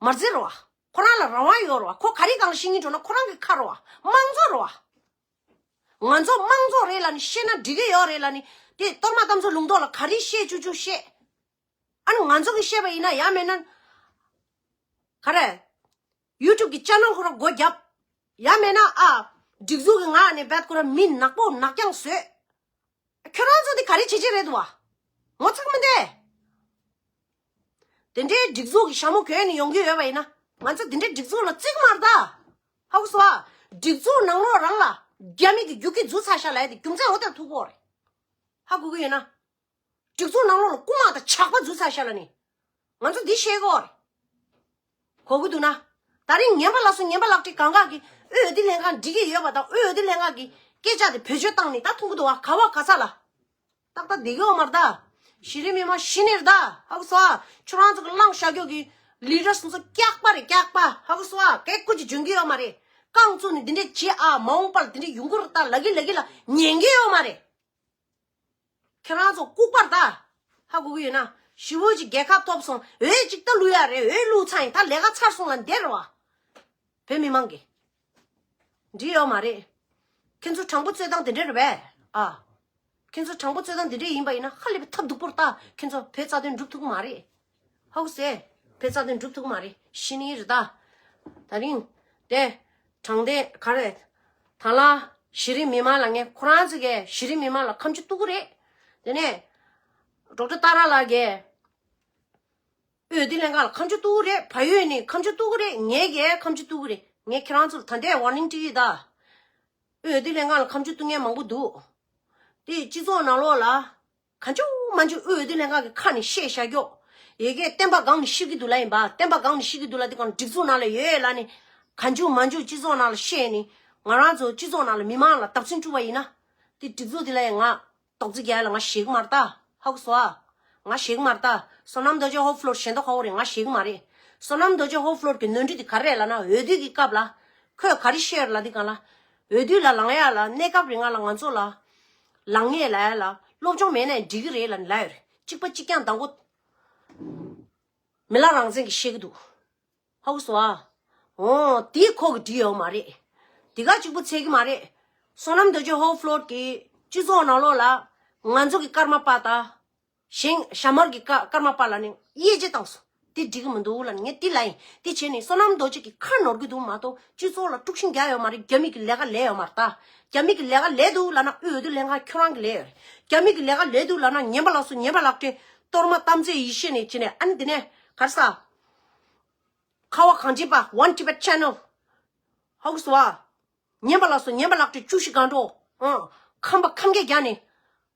མ་རྩེ་རེད་བ། ཁོ་རང་ལ་རང་དབང་ཡོད་རེད་བ། ཁོ་ག་རེ་སྒང་ལ་བཤད་སྙིང་འདོད་ན་ཁོ་རང་གི་ཁ་རེད་བ། དམངས་གཙོ་རེད་བ། ང་ཚོ་དམངས་གཙོ་རེད་ལབ་ནས་བཤད་ན་འགྲིག་གི་ཡོད་རེད་ལབ་ནས། དེ་གཏོར་མ་གཏམ་ཚོ་ལུང་ཐོག་ལ་ག་རེ་བཤད་བཅུག་བཅུག་བཤད། ཨ་ནི་ང་ཚོ་གི་བཤད་པ་ཡིན་ན། ཡང་མེད་ན་ག་རེ། ཡུ་ཊུབ་གི་ཅེ་ནལ་ཁོ་རང་སྒོ་བརྒྱབ། ཡང་མེད་ན་ཨ། སྒྲིག་འཛུགས་ཀྱི་ངག་ནས་བད་ཁོ་རང་མི་ནག་པོ་ནག་རྐྱང་བཟོས། ཁྱོད་རང་ཚོ་དེ་ག་རེ་བྱེད་ཀྱི་རེད་འདུག་བ། ངོ་ཚ་གི་མི་འདུག། དེ་འདྲའི་སྒྲིག་འཛུགས་ཀྱི་ཞྭ་མོ་གྱོན་ནས་ཡོང་གི་ཡོད་པ་ཡིན་ན། ང་ཚོ་དེ་འདྲའི་སྒྲིག་འཛུགས་ལ་བརྩི་གི་མ་རེད་ད། ཧ་གོ་སོང་ཨ། སྒྲིག་འཛུགས་ནང་ལོགས་རང་ལ་རྒྱ་མི་གི་རྒྱུག་ཁྱི་འཛུལ་ཚར་ཤག་ལབ་ཡ་དེ་རྒྱུ་མཚན་འོ་དེར་ཐུག་གོ་རེད། ཧ་གོ་གི་ཡོད་ན། སྒྲིག་འཛུགས་ནང་ལོགས་ལ་རྐུ་མ་དང་ཇག་པ་འཛུལ་ཚར་ཤག་ལབ་ནི། ང་ཚོ་འདི་ཤེས་དགོས་རེད། གོ་གི་འདུག་ན། ད་རིང་ཉན་པ་ལ་སོ་ཉན་པ་ལག་བྲིས་གང་ག་གི་འོས་བསྡུ་ལྷན་ཁང་འགྲིག་གི་ཡོད་པ་དང་། འོས་བསྡུ་ལྷན་ཁང་གི་སྐད་ཆ་དེ་བེད་སྤྱོད་བཏང་ནི་ད་མཐོང་གི་འདུག་བ། ག་བ་ག་ས་ལ། ཏག་ཏག་བསྡད་ཀྱི་ཡོད་མ་རེད་ད། གཞི་རིམ་མི་མང་ཤི་ནི་རེད་ད། ཧ་གོ་སོང་ཨ། ཁྱོད་རང་ཚོ་གི་གླེང་བཞག་རྒྱུ་གི་ལི་ཌར་སུ་ཚོ་སྐྱག་པ་རེད། སྐྱག་པ། ཧ་གོ་སོང་ཨ། སྐད་ཀོ་ཅིག་འཇོན་གྱི་ཡོད་མ་རེད། རྐང་བཙུགས་ནས་འདི་འདྲས་བྱེད་ཨ། མ་འོངས་པར་འདི་འདྲས་ཡོང་གི་རེད་ད་ལབ་ཀྱི་ལབ་ཀྱི་ལ་ཉན་གྱི་ཡོད་མ་རེད། ཁྱེད་རང་ཚོ་ལྐུགས་པ་རེད་ད། ཧ་གོ་གི་ཡོད་ན། ཞི་བོ་ཅིག་རྒྱལ་ཁ་ཐོབ་སོང་། འོས་ཅིག་ད་བླུག་ཡ་རེད། འོས་བླུགས་ཚར་ཡིན། ད་ལས་ཀ་ཚར་སོང་ལབ་བསྡད་རེད་བ། བོད་མི་མང་གི། འགྲིག་ཡོད་མ་རེད། ཁྱེད་ཚོ་དྲང་པོ་རྩོད་སྟངས་དེ་འདྲ་རེད་པས། ཨ། ཁྱེད་ཚོ་དྲང་པོ་རྩོད་སྟངས་དེ་འདྲ་ཡིན་པ་ཡིན་ན་ཧ་ལས་པའི་ཐབས་སྡུག་པོ་རེད་ད། ཁྱེད་ཚོ་བོད་རྩ་དོན་སྒྲུབ་ཐུབ་ཀྱི་མ་རེད། ཧ་གོ་སོང་ཨ། བོད་རྩ་དོན་སྒྲུབ་ཐུབ་ཀྱི་མ་རེད། ཤི་ནི་རེད་ད། ད་རིང་དེ་དྲང་བདེན་ག་རེ། ད་ལ་གཞི་རིམ་མི་མང་ལ། ངས་ཁོ་རང་ཚོ་གིས་གཞི་རིམ་མི་མང་ལ་ཁ་མཆུ་གཏུག་གི་རེད། དེ་ནས་ཌོག་ཊར་ཏཱ་ར་ལགས་ཀྱིས་འོས་བསྡུ་ལྷན་ཁང་ལ་ཁ་མཆུ་གཏུག་གི་རེད། བལ་ཡུལ་ནས་ཁ་མཆུ་གཏུག་གི་རེད། ངས་ཀྱིས་ཁ་མཆུ་གཏུག་གི་རེད། ངས་ཁྱེད་རང་ཚོ་ལ་ད་ལྟའི་ཝར་ནིང་སྤྲད་ཀྱི་ཡོད་ད། འོས་བསྡུ་ལྷན་ཁང་ལ་ཁ་མཆུ་གཏུག་མཁན་མང་པོ་འདུག། དེ་སྤྱི་ཚོགས་ནང་ལོགས་ལ་གང་བྱུང་མང་བྱུང་འོས་བསྡུ་ལྷན་ཁང་གི་ཁ་ནས་བཤད་བཞག་རྒྱུ། ཡ་གི་བསྟན་པ་སྒང་ནས་བཤད་ཀྱི་འདུག་ལབ་ཡིན་པ། བསྟན་པ་སྒང་ནས་བཤད་ཀྱི་འདུག་ལབ། དེ་གང་སྒྲིག་འཛུགས་ནང་ལ་ཡོད་ལབ་ནས་གང་བྱུང་མང་བྱུང་སྤྱི་ཚོགས་ནང་ལ་བཤད་ནས། ང་རང་ཚོ་སྤྱི་ཚོགས་ནང་ལ་མི་མང་ལ་བརྡབ་གསིག་བསྐྲུན་པ་ཡིན་ན། དེ་སྒྲིག་འཛུགས་དེ་ལ་ཡང་ང་རྡོག་རྫིས་རྒྱག་ཡ་ལ་ང་ཞེད་ཀྱི་མ་རེད་ད། ཧ་གོ་སོང་ཨ། ང་ཞེད་ཀྱི་མ་རེད་ད། བསོད་ནམས་རྡོ་རྗེ་ཧོབ་ལོར་ཞེ་འདོད་ཁ་བོ་རེད། ང་ཞེད་ཀྱི་མ་རེད། བསོད་ནམས་རྡོ་རྗེ་ཧོབ་ལོར་གྱི་ནོར་འཁྲུལ་དེ་ག་རེ་རེད་ལབ་ན། འོས་བསྡུ་གི་སྐབས་ལ་ཁོས་ག་རེ་བཤད་ཡོད་ལབ། དེ་གང་ལ་འོས་བསྡུ་ལ་ལངས་ཡ་ལ་གནས་སྐབས་རིང་ལ་ང་ཚོ་ལ་ལངས་ཡས་ལབ་ཡ་ལ་སློབ་སྦྱོང་མེད་ན་འགྲིག་གི་རེད་ལབ་ནས་ལབ་ཡོད་རེད། གཅིག་པ་གཅིག་རྐྱང་དང་པོ་མི་ལ་རང་བཙན་གྱིས་བཤད་ཀྱི་འདུག། ཧ་གོ་སོང་ཨ། འོ་དེ་ཁོ་གི་འགྲིག་ཡོད་མ་རེད། དེ་ག་གཅིག་པུ་ཚད་ཀྱི་མ་རེད། བསོད་ནམས་རྡོ་རྗེ་ཧོབ་ལོར་གྱི་སྤྱི་ཚོགས་ནང་ལོགས་ལ་ང་ཚོ་གི་ཀརྨ་པ་དང་། གཞན་ཞྭ་དམར་གྱི་ཀ་ཀརྨ་པ་ལ་ནི་དབྱེ་འབྱེད་བཏང་སོང་། དེ་འགྲིག་གི་མི་འདུག་ལབ་ནས་ངས་དེ་ལབ་ཡིན། དེ་བྱས་ནས་བསོད་ནམས་རྡོ་རྗེ་གི་ཁ་ནོར་གྱི་འདུག་མ་གཏོགས་སྤྱི་ཚོགས་ལ་དཀྲུག་ཤིང་རྒྱག་ཡོད་མ་རེད། རྒྱ་མི་གི་ལས་ཀ་ལས་ཡོད་མ་རེད་ད། རྒྱ་མི་གི་ལས་ཀ་ལས་འདུག་ལབ་ན་འོས་བསྡུ་ལྷན་ཁང་ཁྱོད་རང་གི་ལས་ཡོད་རེད། རྒྱ་མི་གི་ལས་ཀ་ལས་འདུག་ལབ་ན་ཉན་པ་ལགས་སོ་ཉན་པ་ལགས་ཏེ་གཏོར་མ་གཏམ་ཚེ་ཡེ་ཤེས་ནས་བྱས་ནས། ཨ་ནི་དེ་ནས་ག་རེ་ཟ། ཁ་བ་གངས་ཅན་པ། One Tibet Channel། ཧ་གོ་སོང་ཨ། ཉན་པ་ལགས་སོ་ཉན་པ་ལགས་ཏེ་བཅུ་བཞི་སྒང་དྲུག། ཨང་། ཁམས་པ་ཁམས་སྐད་རྒྱག་ནས་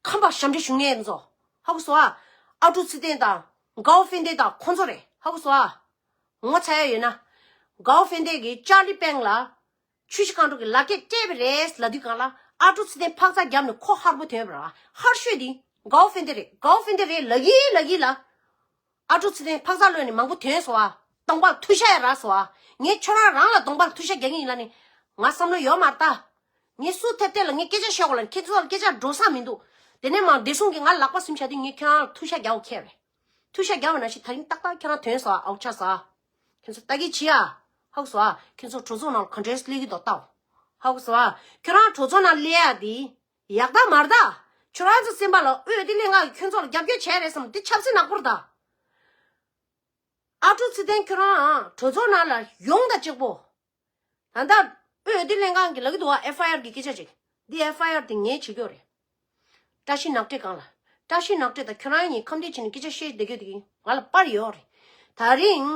ཁམས་པ་ཞབས་འདྲེན་ཞུ་མཁན་ཚོ། ཧ་གོ་སོང་ཨ། ཨ་ཀྲུག་ཚེ་བརྟན་དང་གའོ་ཧྥེང་ཏེ་དང་ཁོང་ཚོ་རེད། ཧ་གོ་སོང་ཨ། ངོ་ཚ་ཡ་ཡོད་ན། གའོ་ཧྥེང་ཏེ་གིས་ཅར་ལི་པེང་ལ་བཅུ་བཞི་སྒང་དྲུག་གི་ལག་སྐྱེས་སྤྲད་པ་རེད་ལབ་དུས་སྒང་ལ། ཨ་ཀྲུག་ཚེ་བརྟན་ཕག་ཚ་བརྒྱབ་ནས་ཁོ་ཧར་པོ་ཐོན་པ་ར། ཧར་ཤོས་དེ་གའོ་ཧྥེང་ཏེ་རེད། གའོ་ཧྥེང་ཏེ་རེད་ལབ་ཀྱི་ལབ་ཀྱི་ལ། ཨ་ཀྲུག་ཚེ་བརྟན་ཕག་ཚ་གློད་ནས་མང་པོ་ཐོན་སོང་ཨ། གདོང་པ་ལ་ཐུག་ཤ་ཡ་རག་སོང་ཨ། ངས་ཁྱོད་རང་རང་ལ་གདོང་པ་ལ་ཐུག་ཤ་རྒྱག་གི་ཡིན་ལབ་ནས་ང་བསམ་བློ་ཡོད་མ་རེད་ད། ངས་སུ་ཐེབས་ཐེབས་ལ་ངས་སྐད་ཆ་བཤད་དགོས་ལབ་ནས་ཁྱེད་ཚོ་ལ་སྐད་ཆ་འགྲོ་ས་མི་འདུག། དེ་ནས་མར་བདེ་སྲུང་གིས་ང་ལག་པ་ཟིན་བྱ་དུས་ངས་ཁྱོད་རང་ལ་ཐུག་ཤ་རྒྱག་དགོས་ཁེལ་རེད། ཐུག་ཤ་རྒྱག་པ་ནང་བཞིན་ད་རིང་ཏག་ཏག་ཁྱོད་རང་ཐོན་སོང་ཨ། ཨའུ་ཆགས་སོང་ཨ། ཁྱེད་ཚོ་ལྟ་གི་བྱེད་ཨ། ཧ་གོ་སོང་ཨ། ཁྱེད་ཚོ་གྲོས་ཚོགས་ནང་ལ་ག་འདྲས་སླེབས་ཀྱི་འདུག་ལྟ། ཧ་གོ་སོང་ཨ། ཁྱོད་རང་གྲོས་ཚོགས་ནང་སླེབས་ཡ་དེ་ཡག་ད་མ་རེད་ད། ཁྱོད་རང་ཚོ་སེམས་པ་ལ་འོས་བསྡུ་ལྷན་ཁང་གིས་ཁྱོད་ཚོ་ལ་རྒྱབ་སྐྱོར་བྱས་རེད་བསམ། དེ་ཆབ་སྲིད་ནག་པོ་རེད་ད། ཨ་ཀྲུག་ཚེ་བརྟན་ཁྱོད་རང་གྲོས་ཚོགས་ནང་ལ་ཡོང་དང་གཅིག་པོ། ད་ལྟ་འོས་བསྡུ་ལྷན་ཁང་གིས་ལབ་ཀྱི་འདུག་བ། ཨེཕ་ཨའི་ཨར་གི་སྐད་ཆ་ཅིག། འདི་ཨེཕ་ཨའི་ཨར་དེ་ངས་བྱེད་ཀྱི་ཡོད་རེད། བཀྲ་ཤིས་ནག་ཁྲེས་སྒང་ལ། བཀྲ་ཤིས་ནག་ཁྲེ་དང་ཁྱོད་རང་གཉིས་ཁམས་བདེ་བྱས་ནས་སྐད་ཆ་བཤད་བསྡད་རྒྱུ་དེ་གིས་ང་ལ་པར་ཡོད་རེད། ད་རིང་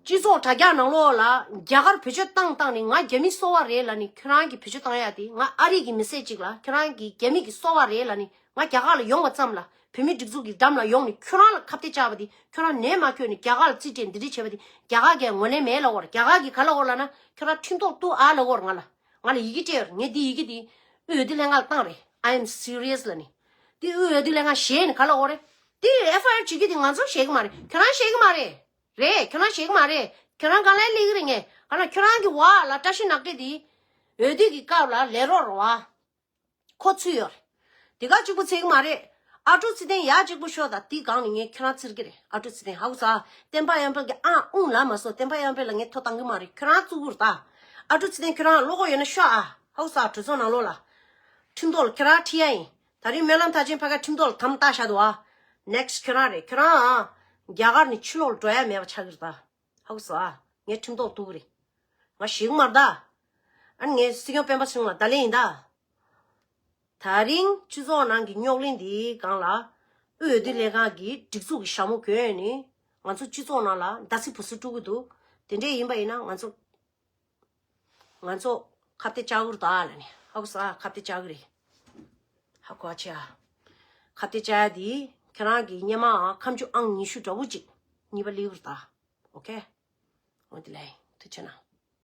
སྤྱི་ཚོགས་དྲ་རྒྱ་ནང་ལོགས་ལ་རྒྱ་གར་བེད་སྤྱོད་བཏང་བཏང་ནས་ང་རྒྱ་མི་སོ་བ་རེད་ལབ་ནས་ཁྱོད་རང་གིས་བེད་སྤྱོད་བཏང་ཡ་དེ། ང་ཨ་རི་གི་མི་སེར་ཅིག་ལ་ཁྱོད་རང་གིས་རྒྱ་མི་གི་སོ་བ་རེད་ལབ་ནས་ང་རྒྱ་གར་ལ་ཡོང་བ་ཙམ་ལ་བོད་མི་སྒྲིག་འཛུགས་ཀྱི་འགྲམ་ལ་ཡོང་ནས་ཁྱོད་རང་ལ་ཁ་གཏད་བཅག་པ་དེ། ཁྱོད་རང་ནད་མ་ཁྱོན་ནས་རྒྱ་གར་ལ་རྩིས་སྤྲད་ནས་འདི་འདྲ་བྱས་པ་དེ་རྒྱ་གར་གྱིས་ངོས་ལེན་མེད་ལབ་ཡོད་རེད། རྒྱ་གར་གྱིས་ག་ལབ་ཡོད་རེད་ལབ་ན་ཁྱོད་རང་ཁྲིམས་ཐོག་གཏུག་ཨ་ལབ་ཡོད་རེད། ང་ལ་ང་ལ་ཡི་གེ་སྤྲད་ཡོད་རེད། ངས་འདི་ཡི་གེ་འདི་དབུས་འོས་བསྡུ་ལྷན་ཁང་ལ་བཏང་རེད། I am serious ལབ་ནས། འདི་དབུས་འོས་བསྡུ་ལྷན་ཁང་ཞེད་ནས་ག་ལབ་ཡོད་རེད། འདི་ཨེཕ་ཨའི་ཨར་བྱེད་རྒྱུ་དེ་ང་ཚོ་ཞེད་ཀྱི་མ་རེད། ཁྱོད་རང་ཞེད་ཀྱི་མ་རེད། རེད། ཁྱོད་རང་ཞེད་ཀྱི་མ་རེད། ཁྱོད་རང་གང་ལ་སླེབས་ཀྱི་རེད། ངས་ག་ལ་ཁྱོད་རང་གི་བ་ལ་བཀྲ་ཤིས་ནག་ཁྲེ་དེ་འོས་བསྡུ་གི་སྐབས་ལ་ལས་རོགས་རེད་བ། ཁོ་ཚུད་ཡོད་རེད། དེ་ག་གཅིག་པུ་ཚིག་མ་རེད། ཨ་ཀྲུག་ཚེ་བརྟན་ཡ་གཅིག་པུ་ཤོག་དང་དེའི་སྒང་ནས་ངས་ཁྱོད་རང་ཚིར་གི་རེད། ཨ་ཀྲུག་ཚེ་བརྟན་ཧ་གོ་སོང་ཨ། བསྟན་པ་དབྱངས་དཔལ་གྱི་ཨང་ཨུང་ལ་མ་སོང་། བསྟན་པ་དབྱངས་དཔལ་ལ་ངས་ཐོ་བཏང་གི་མ་རེད། ཁྱོད་རང་བཙུགས་དགོས་རེད་ད། ཨ་ཀྲུག་ཚེ་བརྟན་ཁྱོད་རང་བློ་ཁོག་ཡོད་ན་ཤོག་ཨ། ཧ་གོ་སོང་ཨ། གྲོས་ཚོགས་ནང་ལོགས་ལ། ཁྲིམས་ཐོག་ལ་ཁྱོད་རང་ཁྲིད་ཡ་ཡིན། ད་རིང་སྨོན་ལམ་མཐར་ཕྱིན་ཕ་གིར་ཁྲིམས་ཐོག་ལ་དམ་བཏགས་བཞག་འདུག་ཨ། ནེག་སི་ཊི་ཁྱོད་རང་རེད། ཁྱོད་རང་ཨ། རྒྱ་གར་ནས་ཕྱི་ལོགས་ལ་འགྲོ་ཡ་མེད་པ་ཆགས་ཀྱི་རེད་ད། ཧ་གོ་སོང་ཨ། ངས་ཁྲིམས་ཐོག་གཏུག་གི་རེད། ང་ཞེད་ཀྱི་མ་རེད་ད། ཨ་ནི་ངས་སྲིད་སྐྱོང་སྤེན་པ་ཚེ་རིང་ལ་བརྡ་ལན་ཡིན་ད། ད་རིང་སྤྱི་ཚོགས་ནང་གི་རྙོག་གླེང་འདིའི་སྒང་ལ་དབུས་འོས་བསྡུ་ལྷན་ཁང་གི་སྒྲིག་འཛུགས་ཀྱི་ཞྭ་མོ་གྱོན་ནས་ང་ཚོ་སྤྱི་ཚོགས་ནང་ལ་མདའ་སིག་འབུ་སིག་དཀྲུག་གི་འདུག་དེ་འདྲས་ཡིན་པ་ཡིན་ན་ང་ཚོ་ང་ཚོ་ཁ་གཏད་བཅག་གི་རེད་ད་ལབ་ནས། ཧ་གོ་སོང་ཨ། ཁ་གཏད་བཅག་གི་རེད། ཧ་གོ་ཨ་ཆེ་ཨ། ཁ་གཏད་བཅག་ཡ་དེ་ཁྱེད་རང་གི་སྔོན་མ་ཁ་མཆུ་ཨང་ཉི་ཤུ་འདྲ་བོ་ཅིག་གཉིས་པ་སླེབས་ཀྱི་རེད་ད། ཨོ་ཁེ། འོ་དེ་ལས་ཐུགས་རྗེ་གནང་།